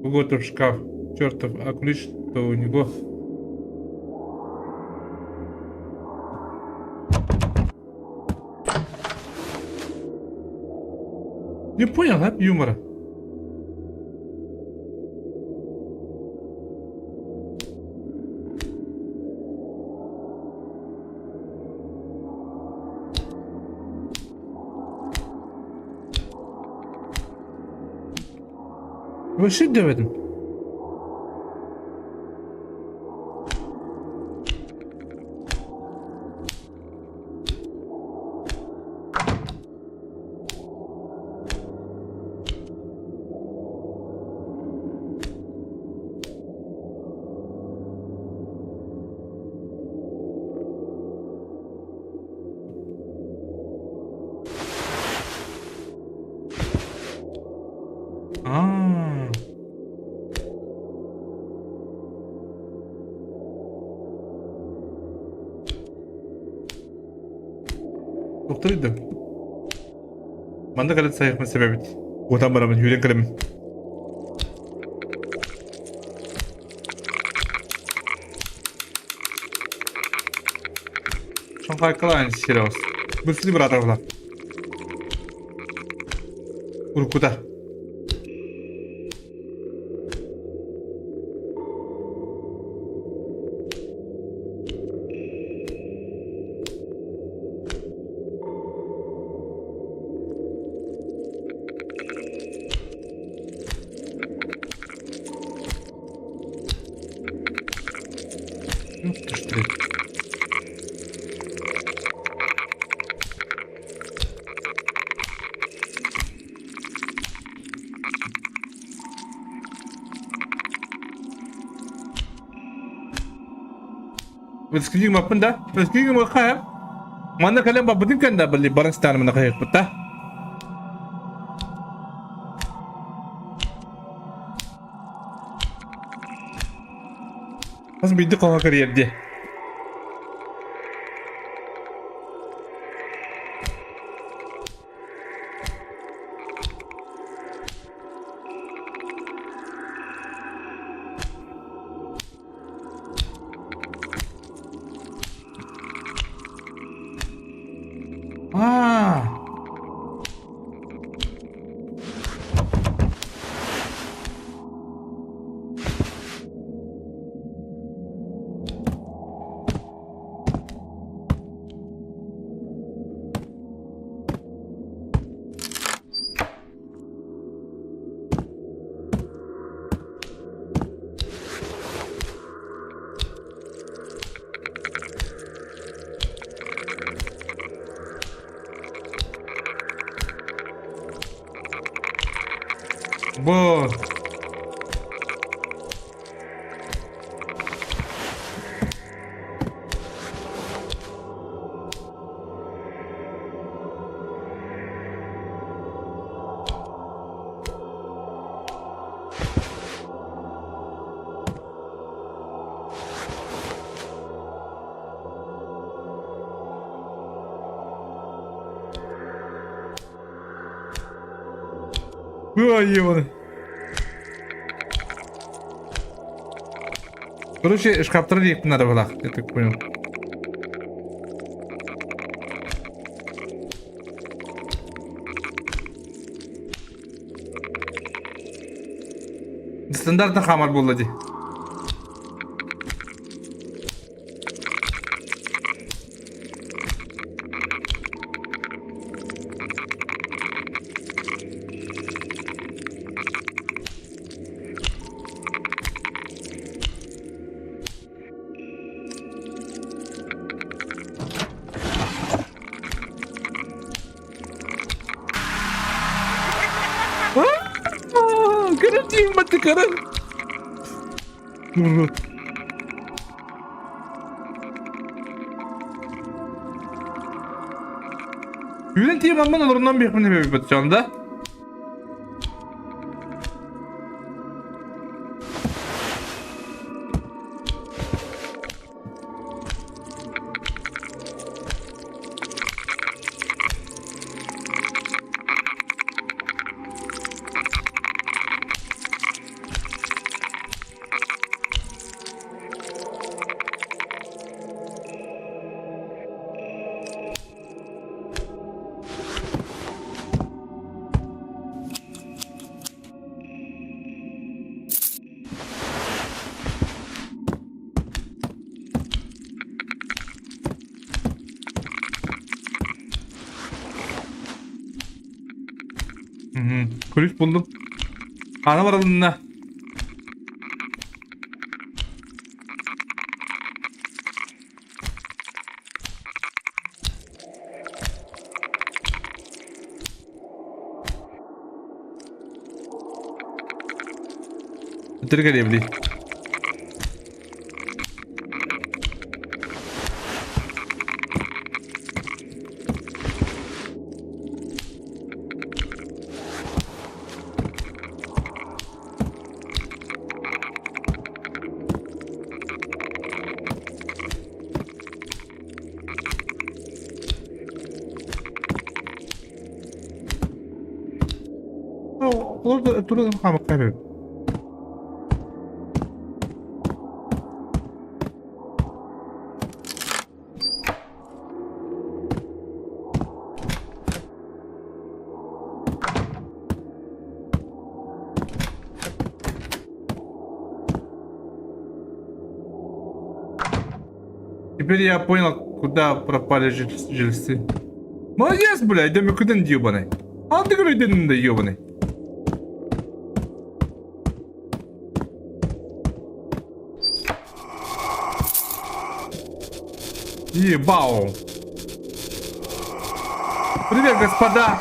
A: кого-то в шкаф. Чертов, а ключ-то у него. Не понял, да, юмора? Вообще дөбөтүм. Аа. Доктор идем. Манна кэлэн сайыхпын сэбэбит. Уотан барабын, үүрэн кэлэмин. Шанхайкалаан сериал. Бысли братовла. Уруккута. Өскүнүг маппын да? Өскүнүг макка Манна кэлэн барбытын кэннэ били баран сытаармына хайыппыт да. Хас биирдик хоһо кэрийэр дии. Аа. Бу Ой, Короче, шкафтары диэхпин надо было, я так понял. Стандартный хамар буолла дии. Көрөн баты көрөн. Үүнэн тиийэн манан олорунан биэхпин эбэбит да? Күлүс булдум. Ана барылынна. Өтөр кэлиэбили. Турun хаамыкка Теперь я понял, куда пропали жильцы. Молодец, блядь, да мекуден ебаный. А ты говори, да ебаный. Ебау. Привет, господа.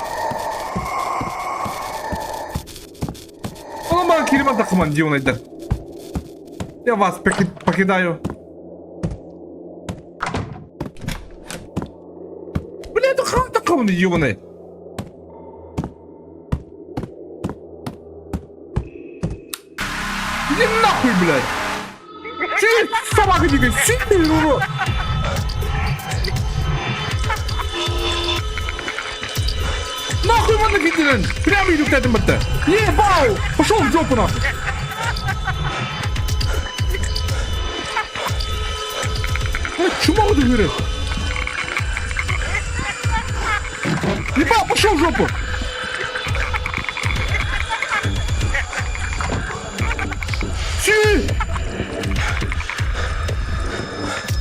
A: Оно кирима тахман дионайдар. Я вас покидаю. Бля, это хам такого ебаный. Иди нахуй, блядь! Ты собака дикая, сильный урод! Нахуй манна киирэн! Прямо иду к этому Ебау! Пошел в жопу нахуй! Ой, чума говорит? Ебал, пошел в жопу! Си!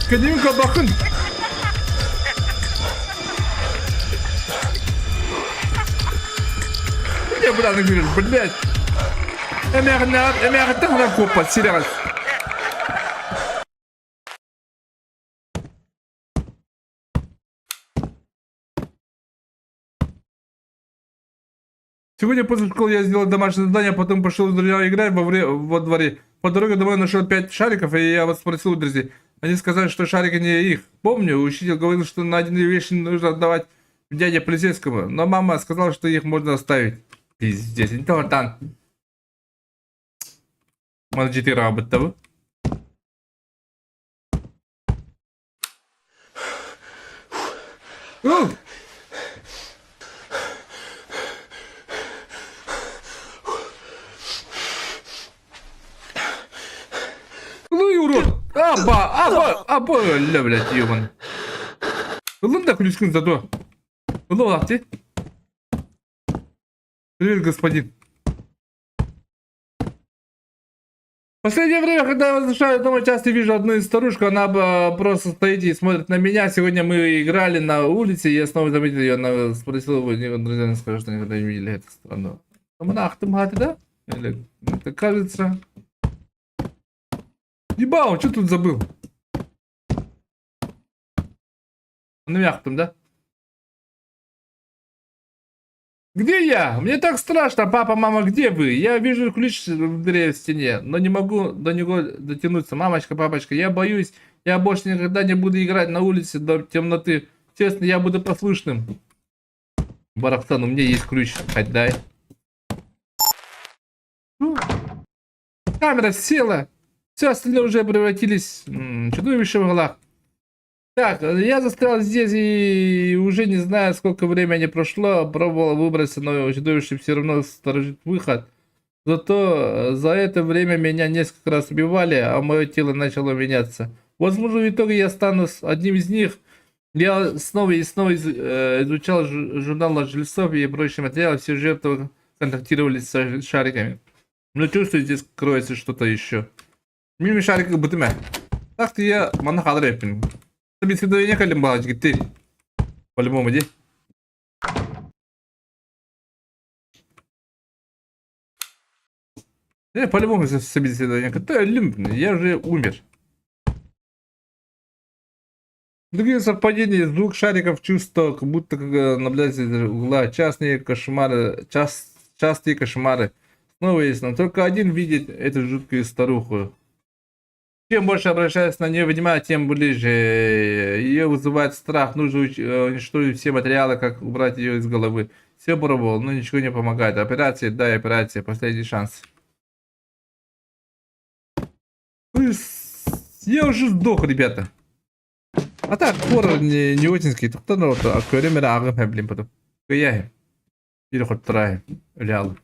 A: Кадимка бакын! Я бля, говорит, блядь. Эмээҕиттэн ханан куоппат сирэҕэл. Сегодня после школы я сделал домашнее задание, а потом пошел с друзьями играть во, вре- во дворе. По дороге домой нашел пять шариков, и я вот спросил у друзей. Они сказали, что шарики не их. Помню, учитель говорил, что на один вещи нужно отдавать дяде полицейскому, но мама сказала, что их можно оставить. Пиздец, не то там. Мана Ух! Ну и урод! Аба, аба, аба, ля, блядь, ебаный. Ыллым да күлүскүн зато. Ылла ты. Привет, господин. Последнее время, когда я возвращаюсь домой, часто вижу одну из старушку, она просто стоит и смотрит на меня. Сегодня мы играли на улице, я снова заметил ее, она спросила, у нее друзья не скажут, что никогда не видели эту страну. Да? Или, это кажется... Ебал, что тут забыл? Ну, яхтам, да? Где я? Мне так страшно, папа, мама, где вы? Я вижу ключ в дыре в стене, но не могу до него дотянуться. Мамочка, папочка, я боюсь, я больше никогда не буду играть на улице до темноты. Честно, я буду послушным. Барахтан, у меня есть ключ, хоть дай. Ну, камера села. Все остальное уже превратились в чудовище в углах. Так, я застрял здесь и уже не знаю, сколько времени прошло. Пробовал выбраться, но чудовище все равно сторожит выход. Зато за это время меня несколько раз убивали, а мое тело начало меняться. Возможно, в итоге я стану одним из них. Я снова и снова изучал журнал жильцов и прочие материалы. Все жертвы контактировали с шариками. Но чувствую, здесь кроется что-то еще. Мимо шарика бутыма. Так я манна хаалар эппин. Беседование кэллим баҕа дьигитти. По-любому ди. Я по-любому собеседование. Я уже умер. Другие совпадения звук шариков чувство, как будто наблюдать из угла. Частные кошмары, частые кошмары. Снова есть, но только один видит эту жуткую старуху. Чем больше обращаюсь на нее внимание, тем ближе. Ее вызывает страх. Нужно уничтожить все материалы, как убрать ее из головы. Все пробовал, но ничего не помогает. Операция, да, операция. Последний шанс. Я уже сдох, ребята. А так, хоррор не очень Тоқтан а көрем эрэ ааҕым блин потом. Кыйаһым. Или хоттораһым. Өле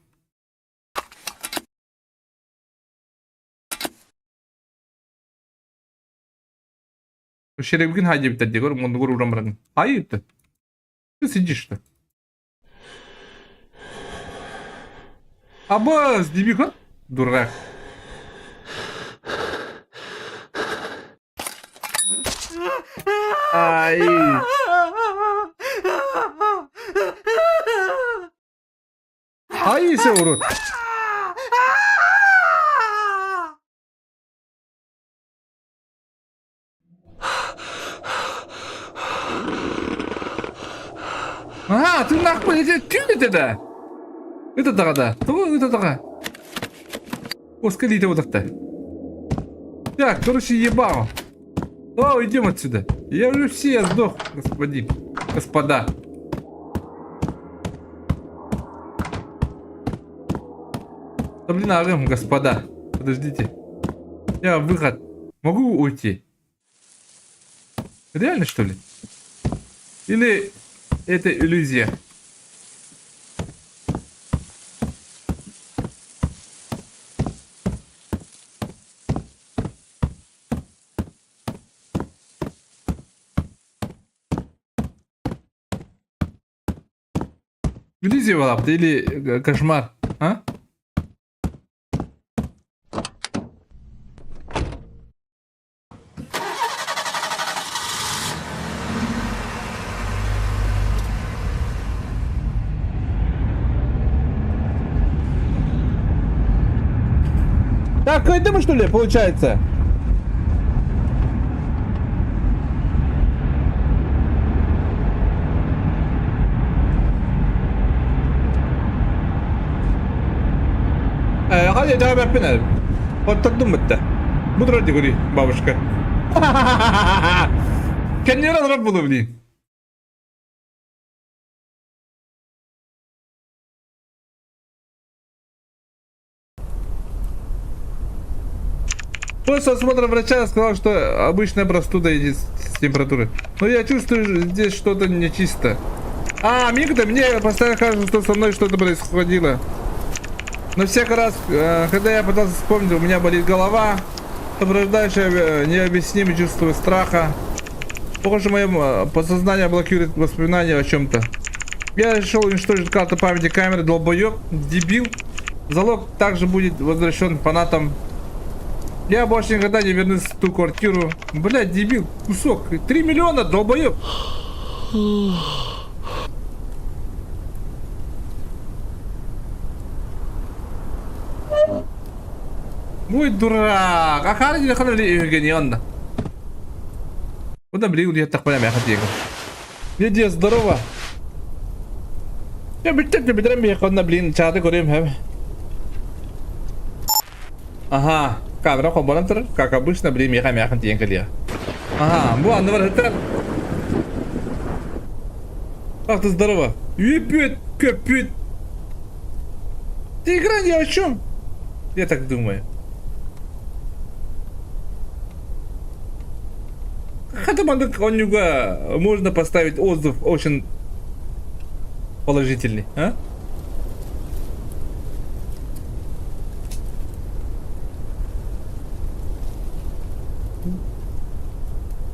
A: Шеребгин хайдебиттер дегор, мундугур уран баран. Хайыпты. Ты сидишь-то. Абас, дебихан? Дурак. Ай. Ай, все, урод. А, ты нахуй, түүн этэ да. Ыта да. Тугу ыта Оскалите вот так-то. Так, короче, ебал. О, идем отсюда. Я уже все, я сдох, господин. Господа. Да блин, агым, господа. Подождите. Я выход. Могу уйти? Реально, что ли? Или это иллюзия? Иллюзия была или кошмар, а? Так, кайдым что ли, получается? Hadi devam etmene. Patlattım bitti. Bu da говори, бабушка. Kendine разраб было, блин. После осмотра врача сказал, что обычная простуда и с температурой. Но я чувствую, здесь что-то нечисто. А, Мигда, мне постоянно кажется, что со мной что-то происходило. Но всякий раз, когда я пытался вспомнить, у меня болит голова, сопровождающая необъяснимое чувство страха. Похоже, мое подсознание блокирует воспоминания о чем-то. Я решил уничтожить карту памяти камеры, долбоеб, дебил. Залог также будет возвращен фанатам. Я больше никогда не вернусь в ту квартиру. Блядь, дебил, кусок. 3 миллиона, долбоеб. Ой, дурак. А харди ханали Евгенион. Куда блин, я так понимаю, я хотел. Лидия, здорово. Я бит, блин, чаты көрем хэм. Ага, камера холбонон турар, как обычно, блин, меха мяхан тиен кэлиэ. Ага, бу анны бар сытар. Ах ты здорово. Епет, капет. Ты игра ни о чем. Я так думаю. Хотя маннык оонньууга можно поставить отзыв очень положительный, а?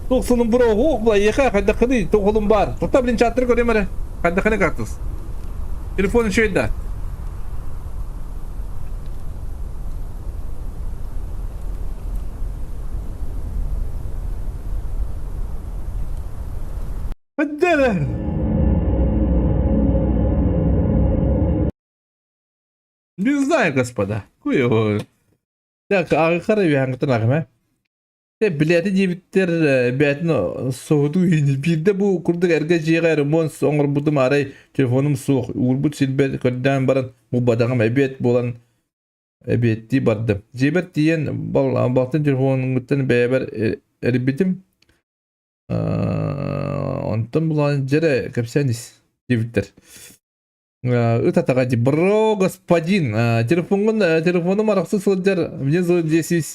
A: Туох сонун бро, ох, бла, еха, хайдаххыный, туох олум баар. Тута, блин, чаттары көрүөм эрэ. Хайдаххыный кактус. Телефон үчүгэй да. Не знаю, господа. Хуй Так, ааҕыахха үөһээҥҥиттэн ааҕыма. Дьэ, билээти диэбиттэр бэйэтин соһутуу иһин биирдэ бу курдук эргэ дьиэҕэ ремонт оҥорбутум арай телефонум суох уурбут сирбэр көрдөөн баран булбатаҕым эбиэт буолан эбиэттии бардым. Дьиэбэр тиийэн балтын телефонуттан бэйэбэр эрийбитим. Онтон булан дьэрэ кэпсээн ис диэбиттэр. Ыт атаҕа дии бро господин телефоҥҥун телефонум арахса сылдьар мне здесь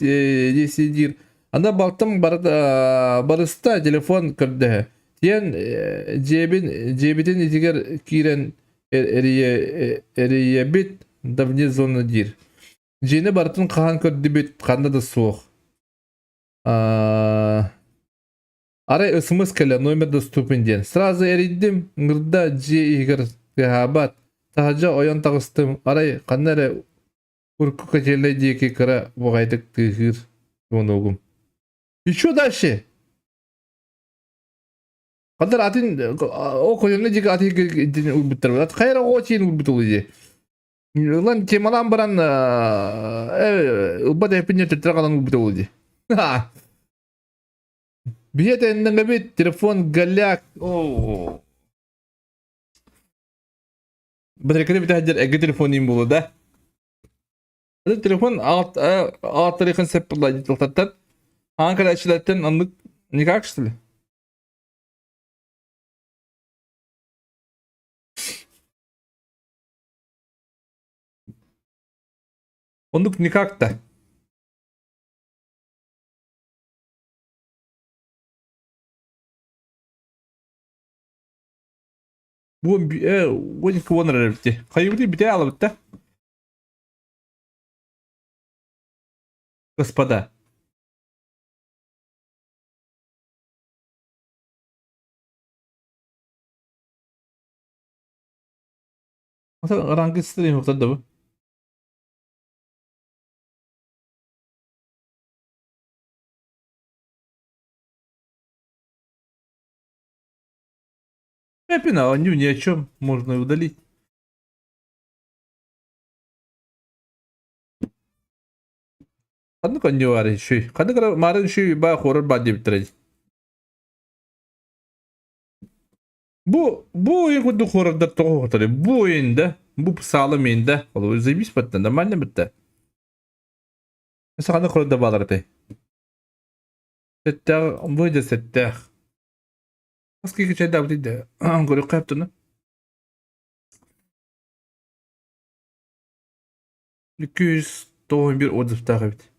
A: диир аны балтым барыста телефон көрдөһө тиэн дьиэбин дьиэбитин итигэр киирэн эрийэбит да вне зоны диир дьиэни барытын хаһан көрдүбүт ханна да суох. Арай СМС кэлэ номер доступен диэн. Сразу эрийдим, ыҥырда дьиэ иһигэр тыаһаабат. Таһырдьа ойон таҕыстым, арай ханна эрэ урукку котельнай диэки кыра баҕайытык тыаһыыр звоногум. Еще дальше! Хандар атын ол котельнай диэки атын уйбуттар. Хайра оҕо чиин уйбут ол дии. Ылан темалаан баран ылбат эппин төттөрө хадан уйбут ол дии. Биһиэ тэннэҥэбит, телефон голяк. Оо. Батарейканы бүтэһдэр эгэ телефон иин буолуо да? Это телефон аат тарихын сеп була Аан кэлээччилэртэн оннук никак что ли? Оннук никак-то. Бу 12 эрэр эбит дии. Хайыбытый бүтэ аалабыт да? Господа. Ранги стрим да бу? Эпина, а ни о чем можно и удалить. Ханнык онньу шүй. Ханнык марын шүй ба хорор ба диэбиттэрэ. Бу бу ойын курдук хорордар тоҕо хотары. Бу ойын да, бу саала мин да. Ол заебись баттан нормально битте. Саханы хорордар баалар этэй. Сэттээх, бу да сэттээх. Хас киһи чайдаабытый да, көрүөххэ сөптөнө. 291 отзывтаах эбит.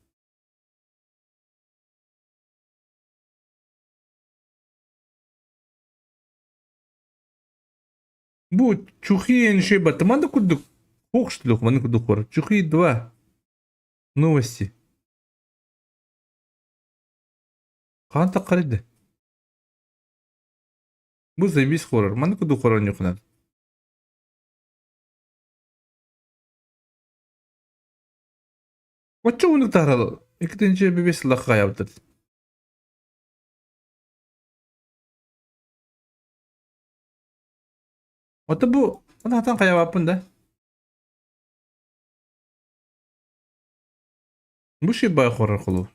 A: Бу Чухи энши баттаман да курдук. Ох, что ли, маны курдук хор. Чухи 2. Новости. Хаан таххарыйда? Бу заебись хоррор. Маннык курдук хоррор ньукунан. Оччо уунук таһарал иккитинчи бибис лаххаябытыр. Ото бу онатан хайабаппын да. Бу шибай хоррор холу.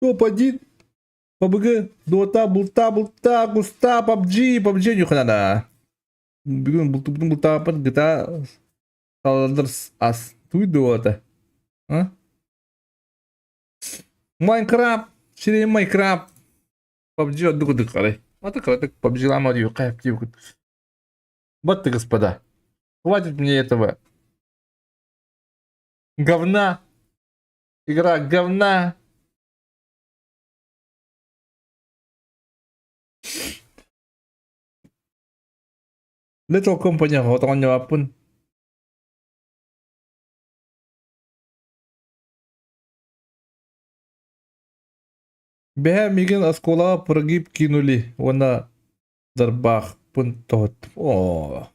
A: Топ-1. ПБГ, Дота, Булта, Булта, Густа, PUBG, PUBG нюханана. Бүгүн бултубутун бултааппыт GTA салалдар ас. Туй дуота. А? Майнкрафт, сирей Майнкрафт. PUBG ордук курдук карай. Аты кыратык PUBG лама дию кайып диэбит. Вот ты, господа. Хватит мне этого говна. Игра говна. Little Company оҕотоҕонньообоппун. Бэһэ миигин оскуолаҕа прогиб кинули уонна дарбаахпын тоһуттум. Оо.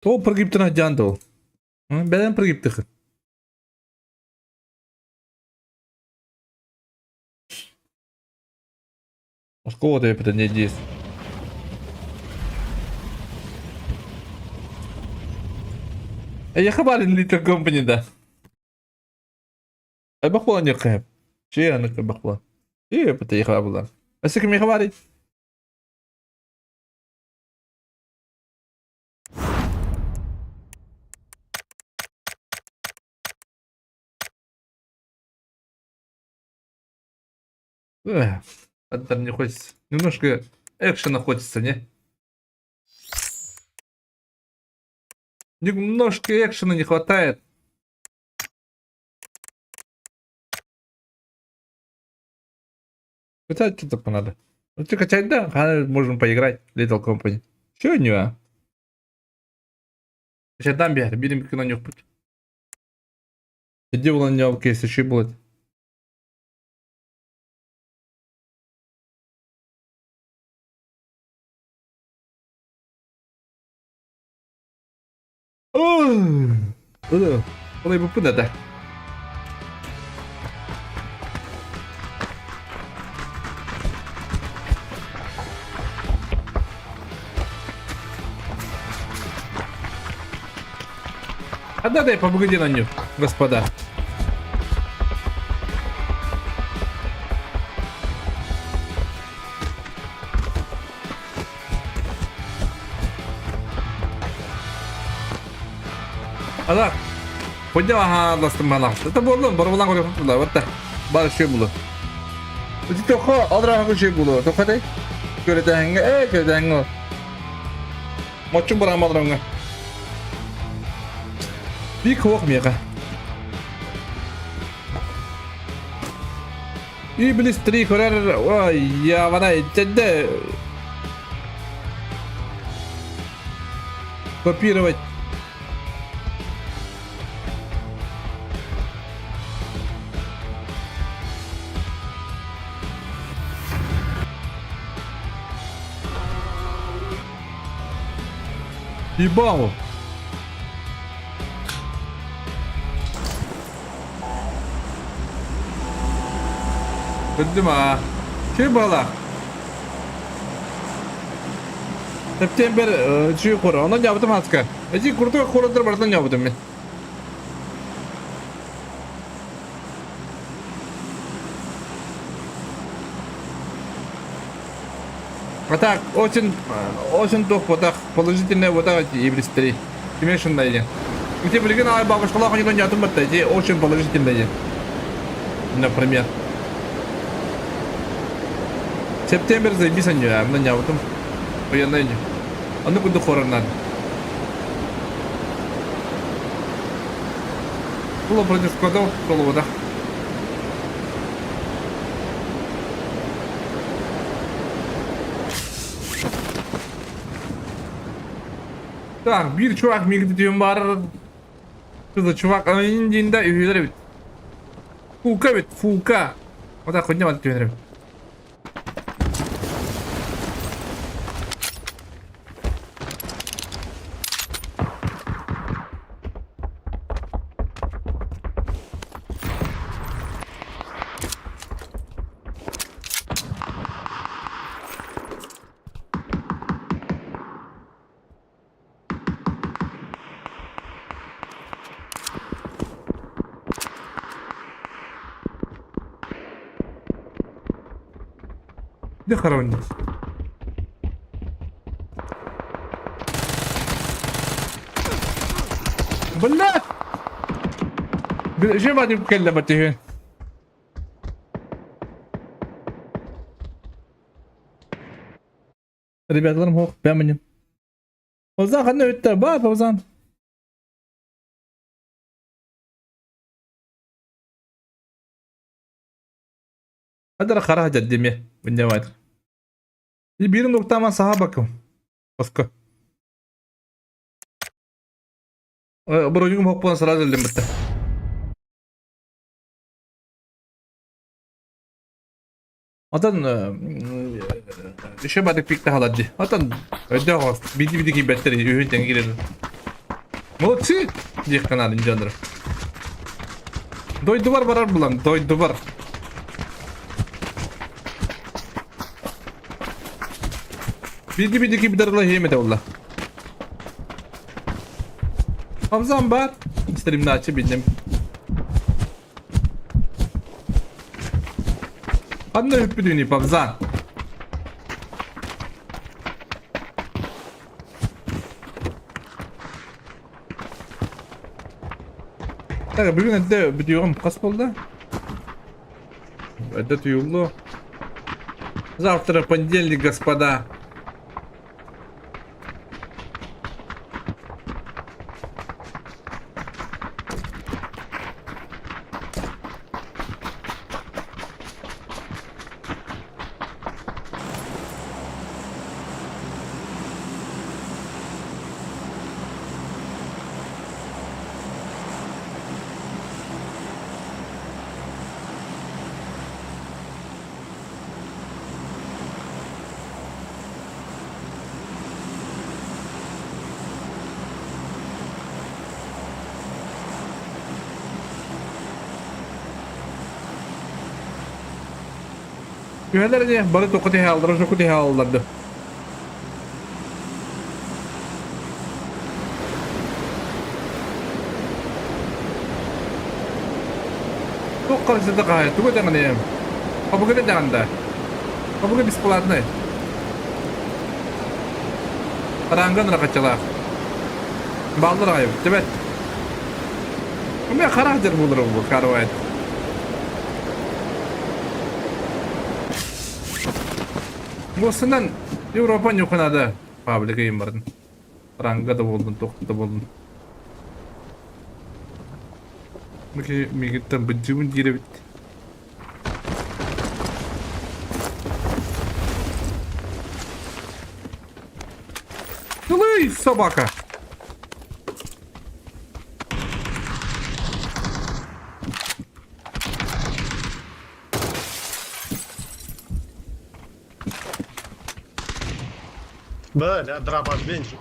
A: Тоҕо прогибтан сылдьаан доо? Бэлэм прогибтыхын. Оскуола эпитэ не диэс. Эйиэхэ баар Little Company да. Элбэх буолан диэххэ сөп. Чэй анык элбэх буолан. Ээ эпитэ эйиэхэ баар буолан. Өссө кимиэхэ баарый? Эх, там не хочется. Немножко экшена хочется, не? Немножко экшена не хватает. Хотя что только надо. Ну ты качать, да, можем поиграть. Little Company. Чего не а? Сейчас дам бер, берем на нюх путь. Где было не если еще было? Олай буппун этэ. А да, дай побугди на нюх, господа. Ана, поднял ага, ластым ана. Это было, барбалан көрө тула, вот так. Бар şey булу. Ити тохо алраха şey булу. Тохо дей. Көрөтәңгә, э, көрөтәңгә. Мочу барам алраңга. Бик хуох миэхэ. Iblis 3 көрөр, ой, я вана итчэдэ. Копировать. Ебал! Көрдүм аа. Чүй буола. Септембер чүй кура. Онон дьаабытым хаска. Эти куртуга куратыр барытын дьаабытым мен. А так, очень, очень тух вот так, положительное вот так Iblis 3. Имешен дайде. Где билигин аай бабушкалаах оньон дьаатын батта, эти очень положительное. Например. Септембер заебись анья, мына нябытым. Оянайны. Аны куду хораннан. Было против складов, колода. Так, биир чувак мигдитиэн баар. Кызы чувак индинда үһүлэр эбит. Фука эбит, фука. Вот так хоть не түһэр эбит. Где хоронить? Блядь! Жема не кэллэ батиһүн. Ребяталарым һуох, бэминим. Фаузан ханна үттэ? Баа, Фаузан. Хадара хара дьаддиме, бынньамайт. Биирин уктааман саха бакым. Оска. Бронюгум хоппуан сразу өлдем бытта. Отон еще бадык пик тахалар дии. Отон өйдөөх биди-биди киирбэттэр үһүн тэҥэ киирэр. Молодцы! диэххэ наада дьоннор. Дойдубар барар булан, дойдубар. Биирдии биирдии киирбитэр ыла иһиэм этэ буолла. Хамзам баар. Стримнааччы биллим. Ханна үппүтүнүй, Павзан? Так, бүгүн эрдэ бүтүөҕүм хас буолла? Эрдэ туйуллуо. Завтра понедельник, господа. Түһэлэр ини, бары туохха түһэ хааллар, ошоку түһэ хааллар да. Туох харчыта хаһай, тугу этэҕиний? Хобугу этэҕин да? Хобугу бесплатный. Хараанган рахачалаах. Бааллар аҕай, тэбэт. Умя харах дьар буолар бу карвайт. Буосунан Европа ньукунада паблик ыйын бардын. Ранга да буоллун, туох да буоллун. Мигиттен быдьыбын диир эбит. Тылый, собака!
C: Бля, драба бенчик.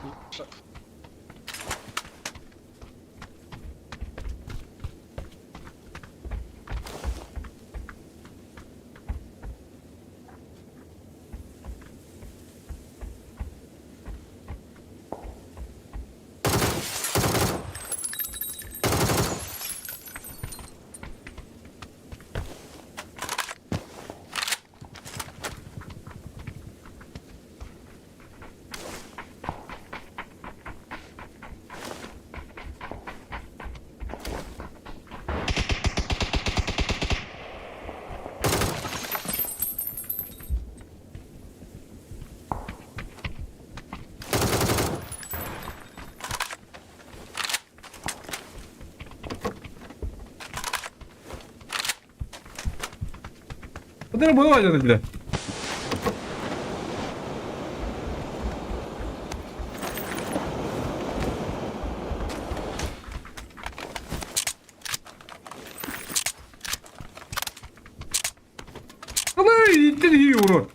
A: Куда было, бля? Эй, иди, урод!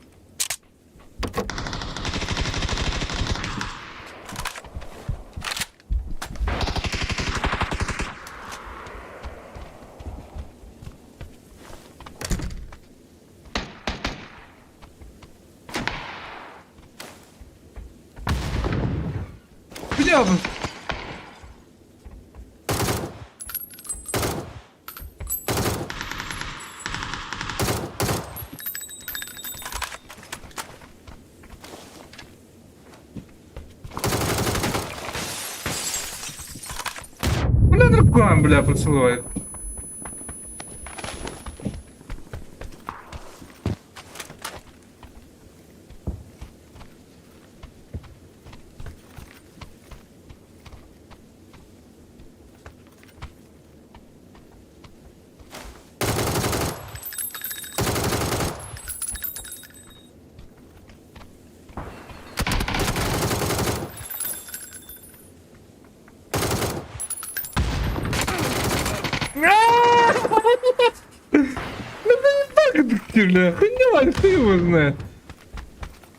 A: Бля, Бля, дракон, бля, поцелует. Ну, так бля, хуйня, хуй его знает.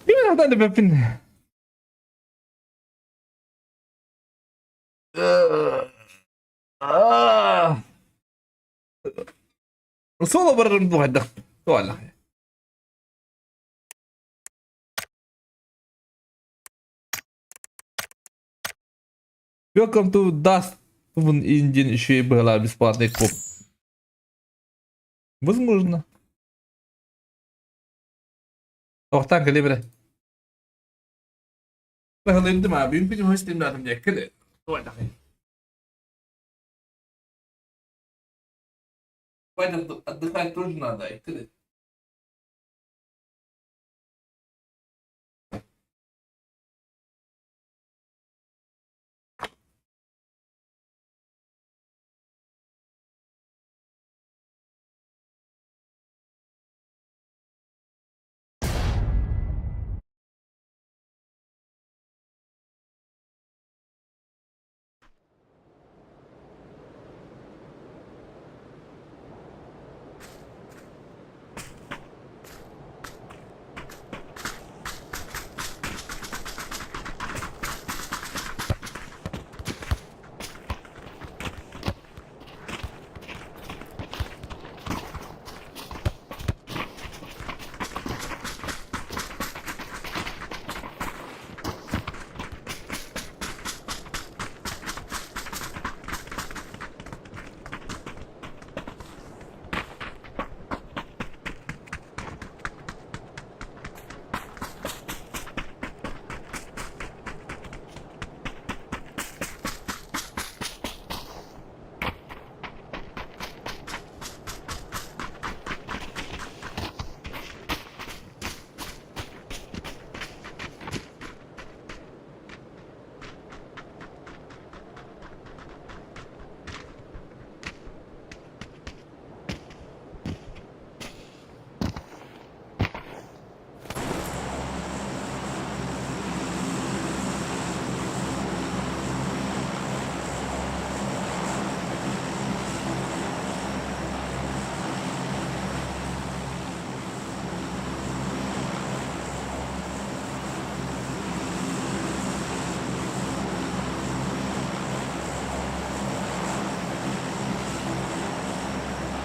A: Именно надо бля, Соло барарым дуһайдах. Туалах. Welcome to Dust Indian еще и была бесплатный коп. Возможно. Тохтан кэлэ бэрэ. Баһылыйдым аа, бүгүн күнүм хостимнаатым диэккэ Отдыхать тоже надо.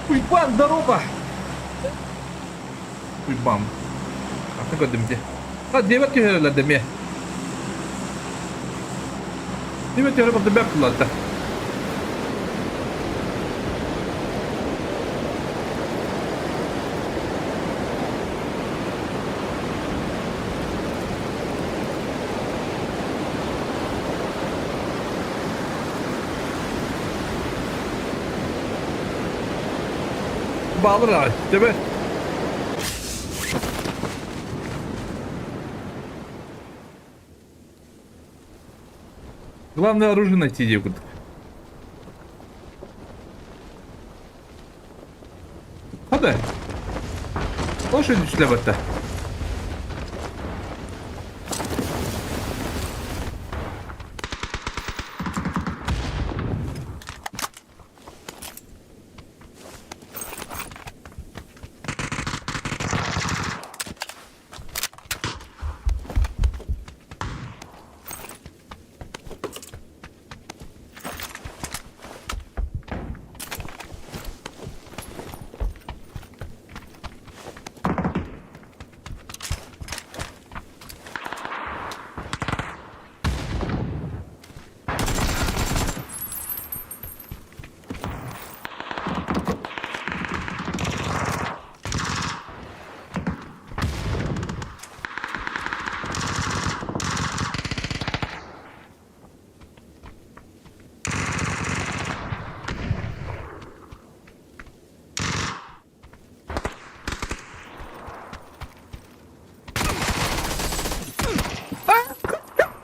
A: Уйбан, здорово! Уйбан. Атын көрдүм дии. А, диэбэт түһэрэлэр да эмиэ. Диэбэт түһэрэ барда бэрт булларда. Баалыр аҕай, төбө. Главное оружие найти диэбит. Hadi. Лошадь үчлэбэтэ.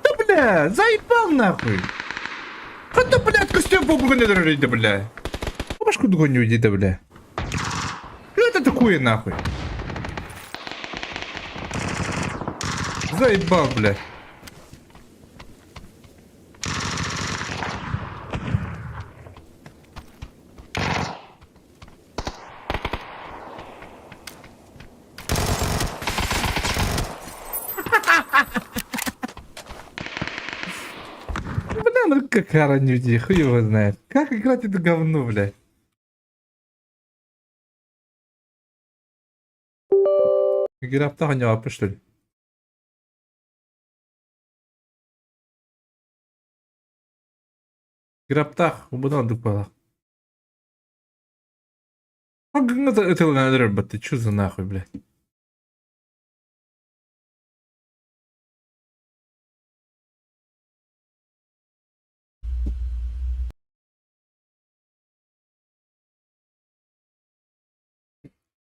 A: Да бля, заебал нахуй. Да блядь, костюм побуган да бля. Башку не уйди, да бля. Что это такое нахуй? Заебал, бля. Бля, ну какая люди, хуй его знает. Как играть это говно, блядь? Игра не что ли? Граптаах, убунан ордук буолар. Ытылынан өлөрбөт, чё за нахуй, блядь?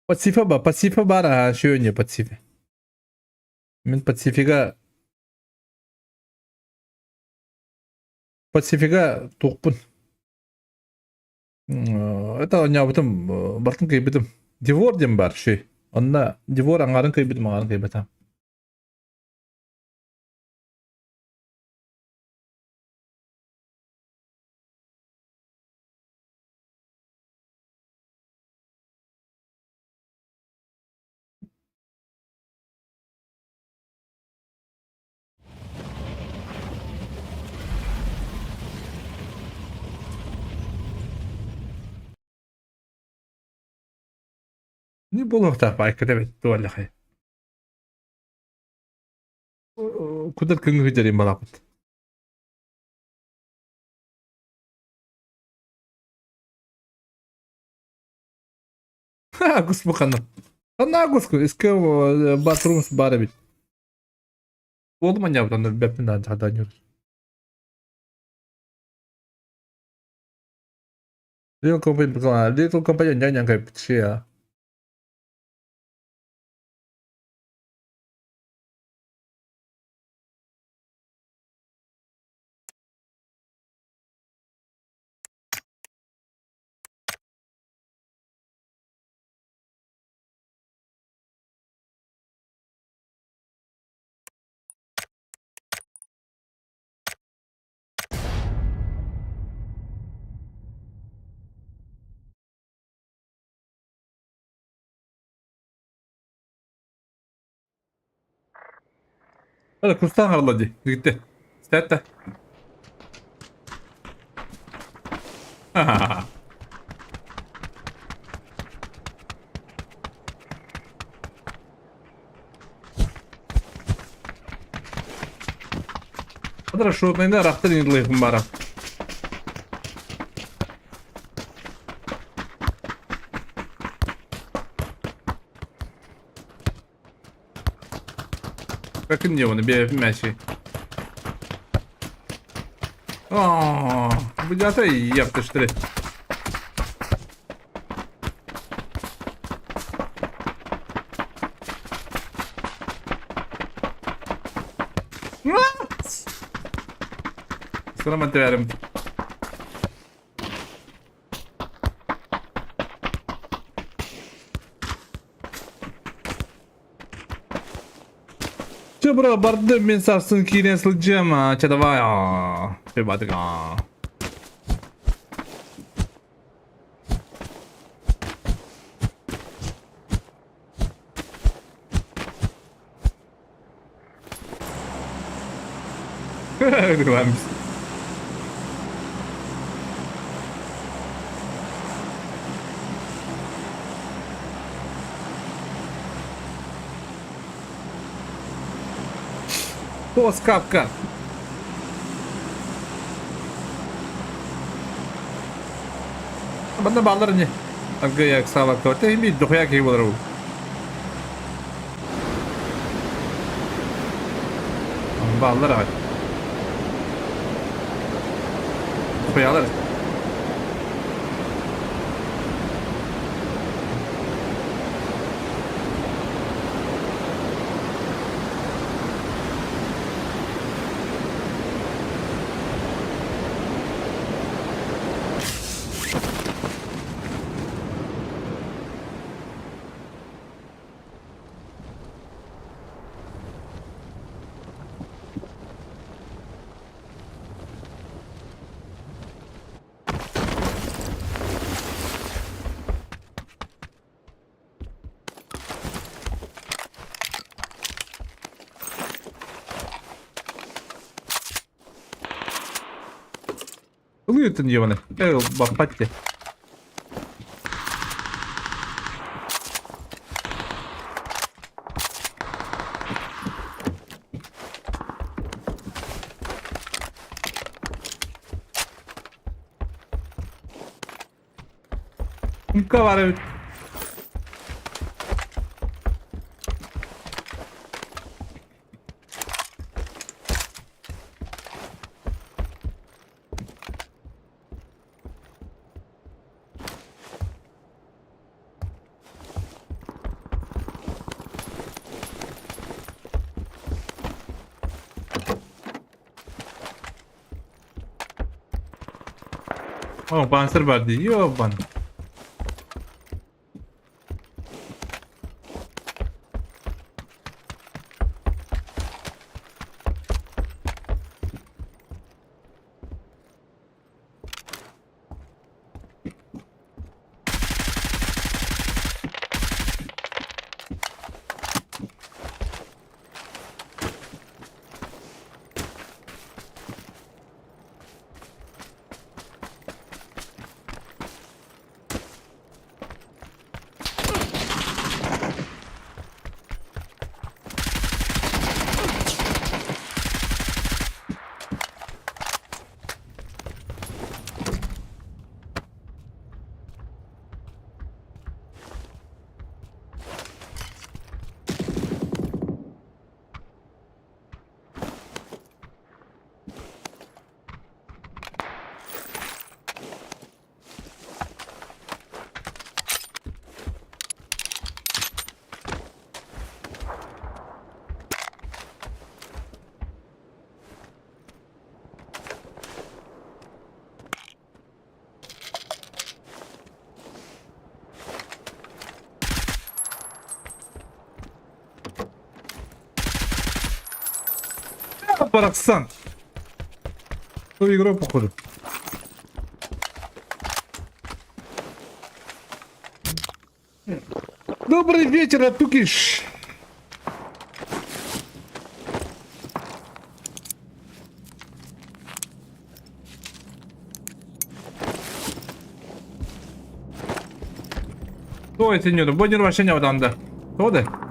A: Пацифа ба, Пацифа баар аһаа, шөньө Пацифа. Мин Пацифига Пацифига туохпун. Это оонньообутум, бартын кыйбытым. Дивор диэн баар шүй. Онно Дивор аҥаарын кыйбытым, аҥаарын кыйбатам. Не буолуохтаах баайката эбит туоллахай. Кудар кыҥы дьэрин балапыт. Агус бу ханна. Ханна агус иске батрумс бар эбит. Буолум анньаабытан өлбөппүн даҕаны хадаанньыр. Little Company Little Company ньаҥ кэпсиэ. Hadi kustan harla di. Gitti. Stette. Хорошо, наверное, рахтар не бара. Как мне он, мячи. О, будята епта что ли. Sana madde Чё, бро, бардым мен сарсын киирэн сылдьыам, чэ давай, чэ бадыга. Тоскапка. Манна бааллар ини. Аргыйа ыксаабакка. Тэһимии дохуя киһи буолар ол. Бааллар аҕай. Дохуялар. Ылыытын ебаный. Эй, баппат де. Сумка баар эбит. О, панцирь бар дии, ёбан. Барахсан! Ту игрок, походу. Добрый вечер, Атукиш! Тоҕо итиннэ бу вообще не да. Тоҕо да?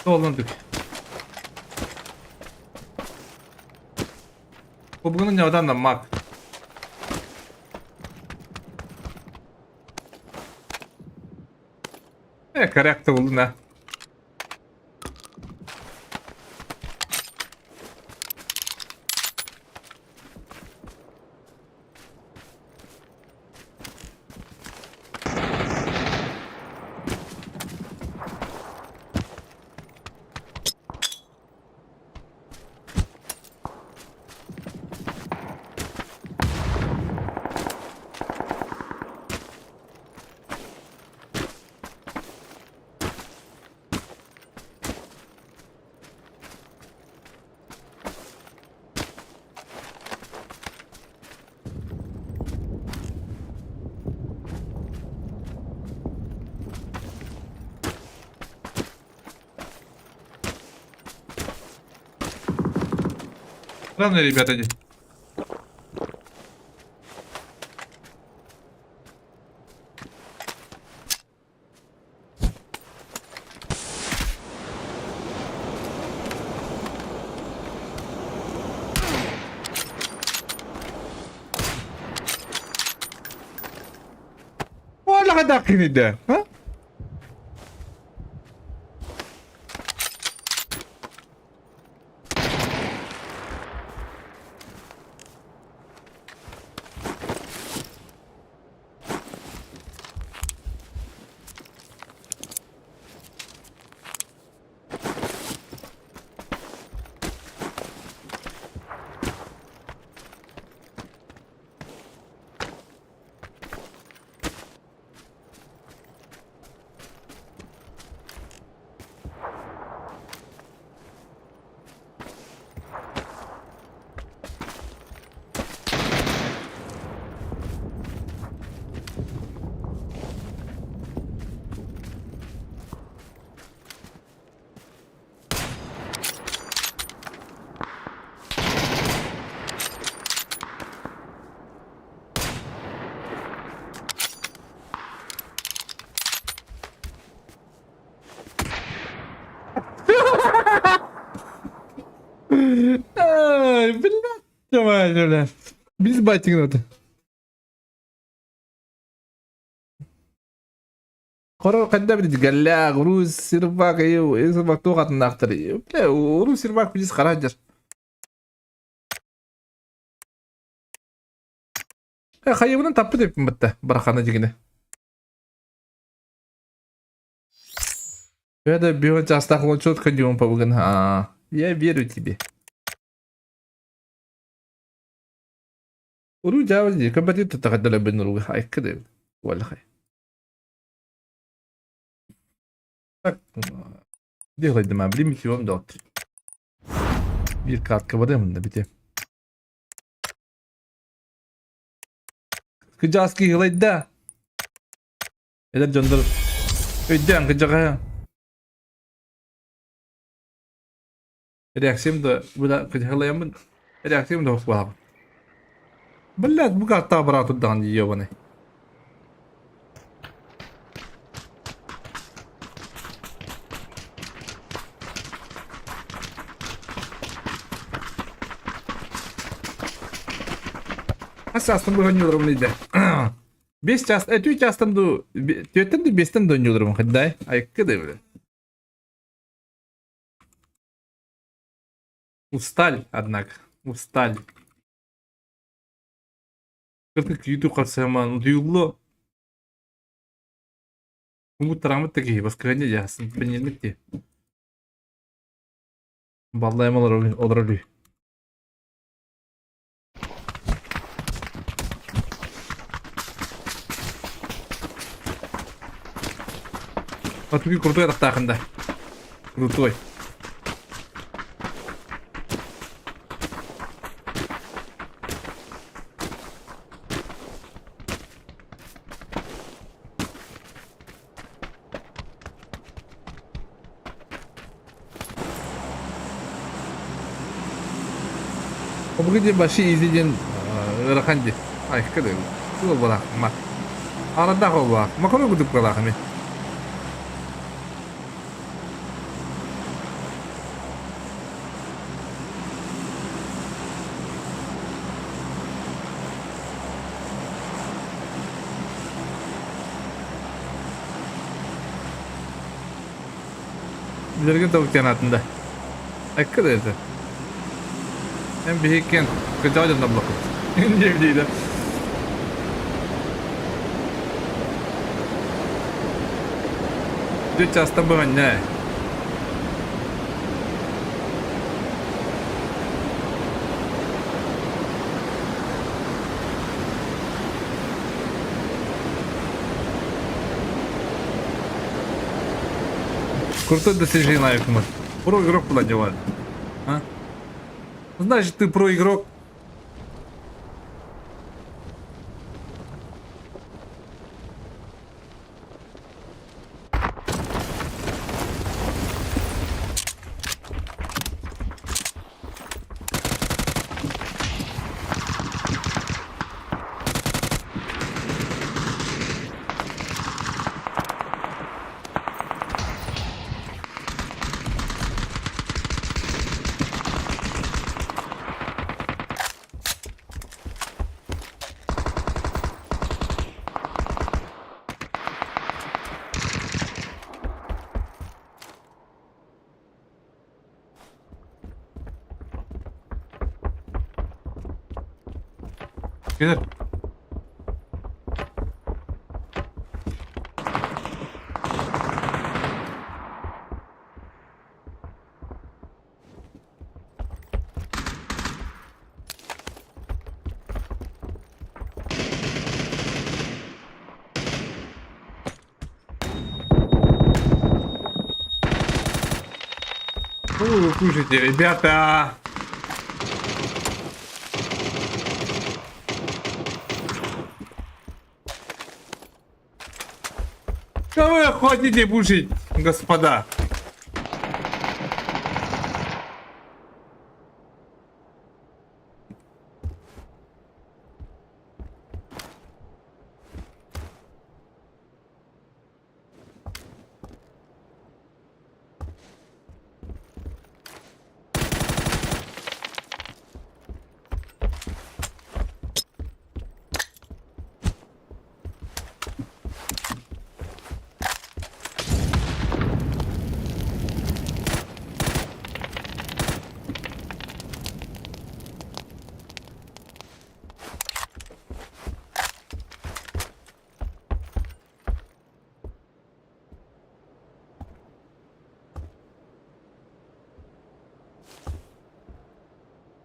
A: Долландык. Бу бүгүн ньодан да мак. Э, корректно булна. Главное, ребята, не. Wala ka dakinida, ha? Ой, блядь, давай, бля. Без батик Хоро хайда билит галлаах, уруу сирбак, туох атыннаахтар. Бля, уруу сирбак билис хара дьар. Хайыбынан таппыт эппин батта, барахана дигине. Это бьет часто четко дюм побыган. А, я верю тебе. Уруу дьаабы көбөтү тутаҕа бин уруга айкы да уоллахай. Так, делай дома, блин, дот. Биир катка барыам да бите. Кыдьааски ыһылайда. Эдэр дьоннор өйдөөн кыдьаҕаһа. Реакциям да буда кыдьаһылайаммын реакциям да хохбаабын. Блядь, бу картаҕа бара турдаҕын дии ебаный. Хас чаастан быһан ньуурабын ыйда. Бес час, түөрт чаастан ду, түөрттэн ду биэстэн ду ньуурабын хаддай. Айыккы да бile. Усталь, однако. Усталь. Кыртык YouTube харсыаман утуйуллу. Умут тарамыт да киһи баскыһанньа дьаһасын бэнньэнник дии. Баллайым олорор үһү. Отуги крутой атахтаахында. Крутой. Обуги диэн вообще изи диэн ыарахан дии. Айка да буолбалаах ма. Арадаах буолбалаах. Макаро курдук буолаах эми. Билэргин табыктыан да. Эккэ да это. Эн биһиккен кырдьаҕа дьонно булаккыт. Диэбитиидэ. Түөрт чаастан быһанньа. Крутой достижение навык Про игрок куда девать? А? Значит, ты про игрок. Кэлэр. Что вы кушаете, ребята? Кого вы хотите пушить, господа?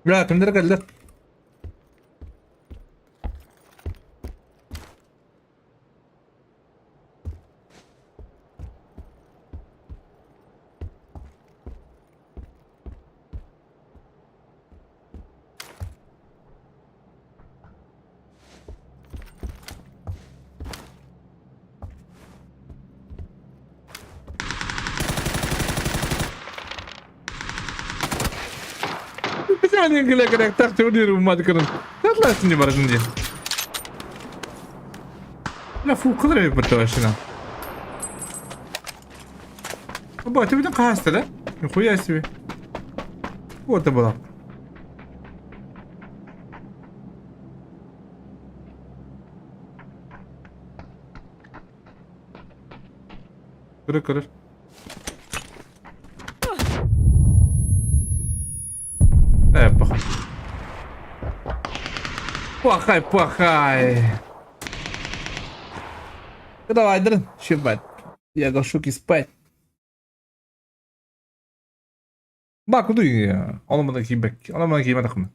A: Бля, кимдэр кэллэ? Барытын дии. Бля, фу, кылыр эбит машина. Оба, ты видел хаста, да? Нихуя себе. Вот это было. Kırık kırık. Э, пахай. Пахай, пахай. Ну давай, дрын, щебать. Я гашуки спать. Ба, куды? Оны мына кийбек. Оны мына кийме тахым.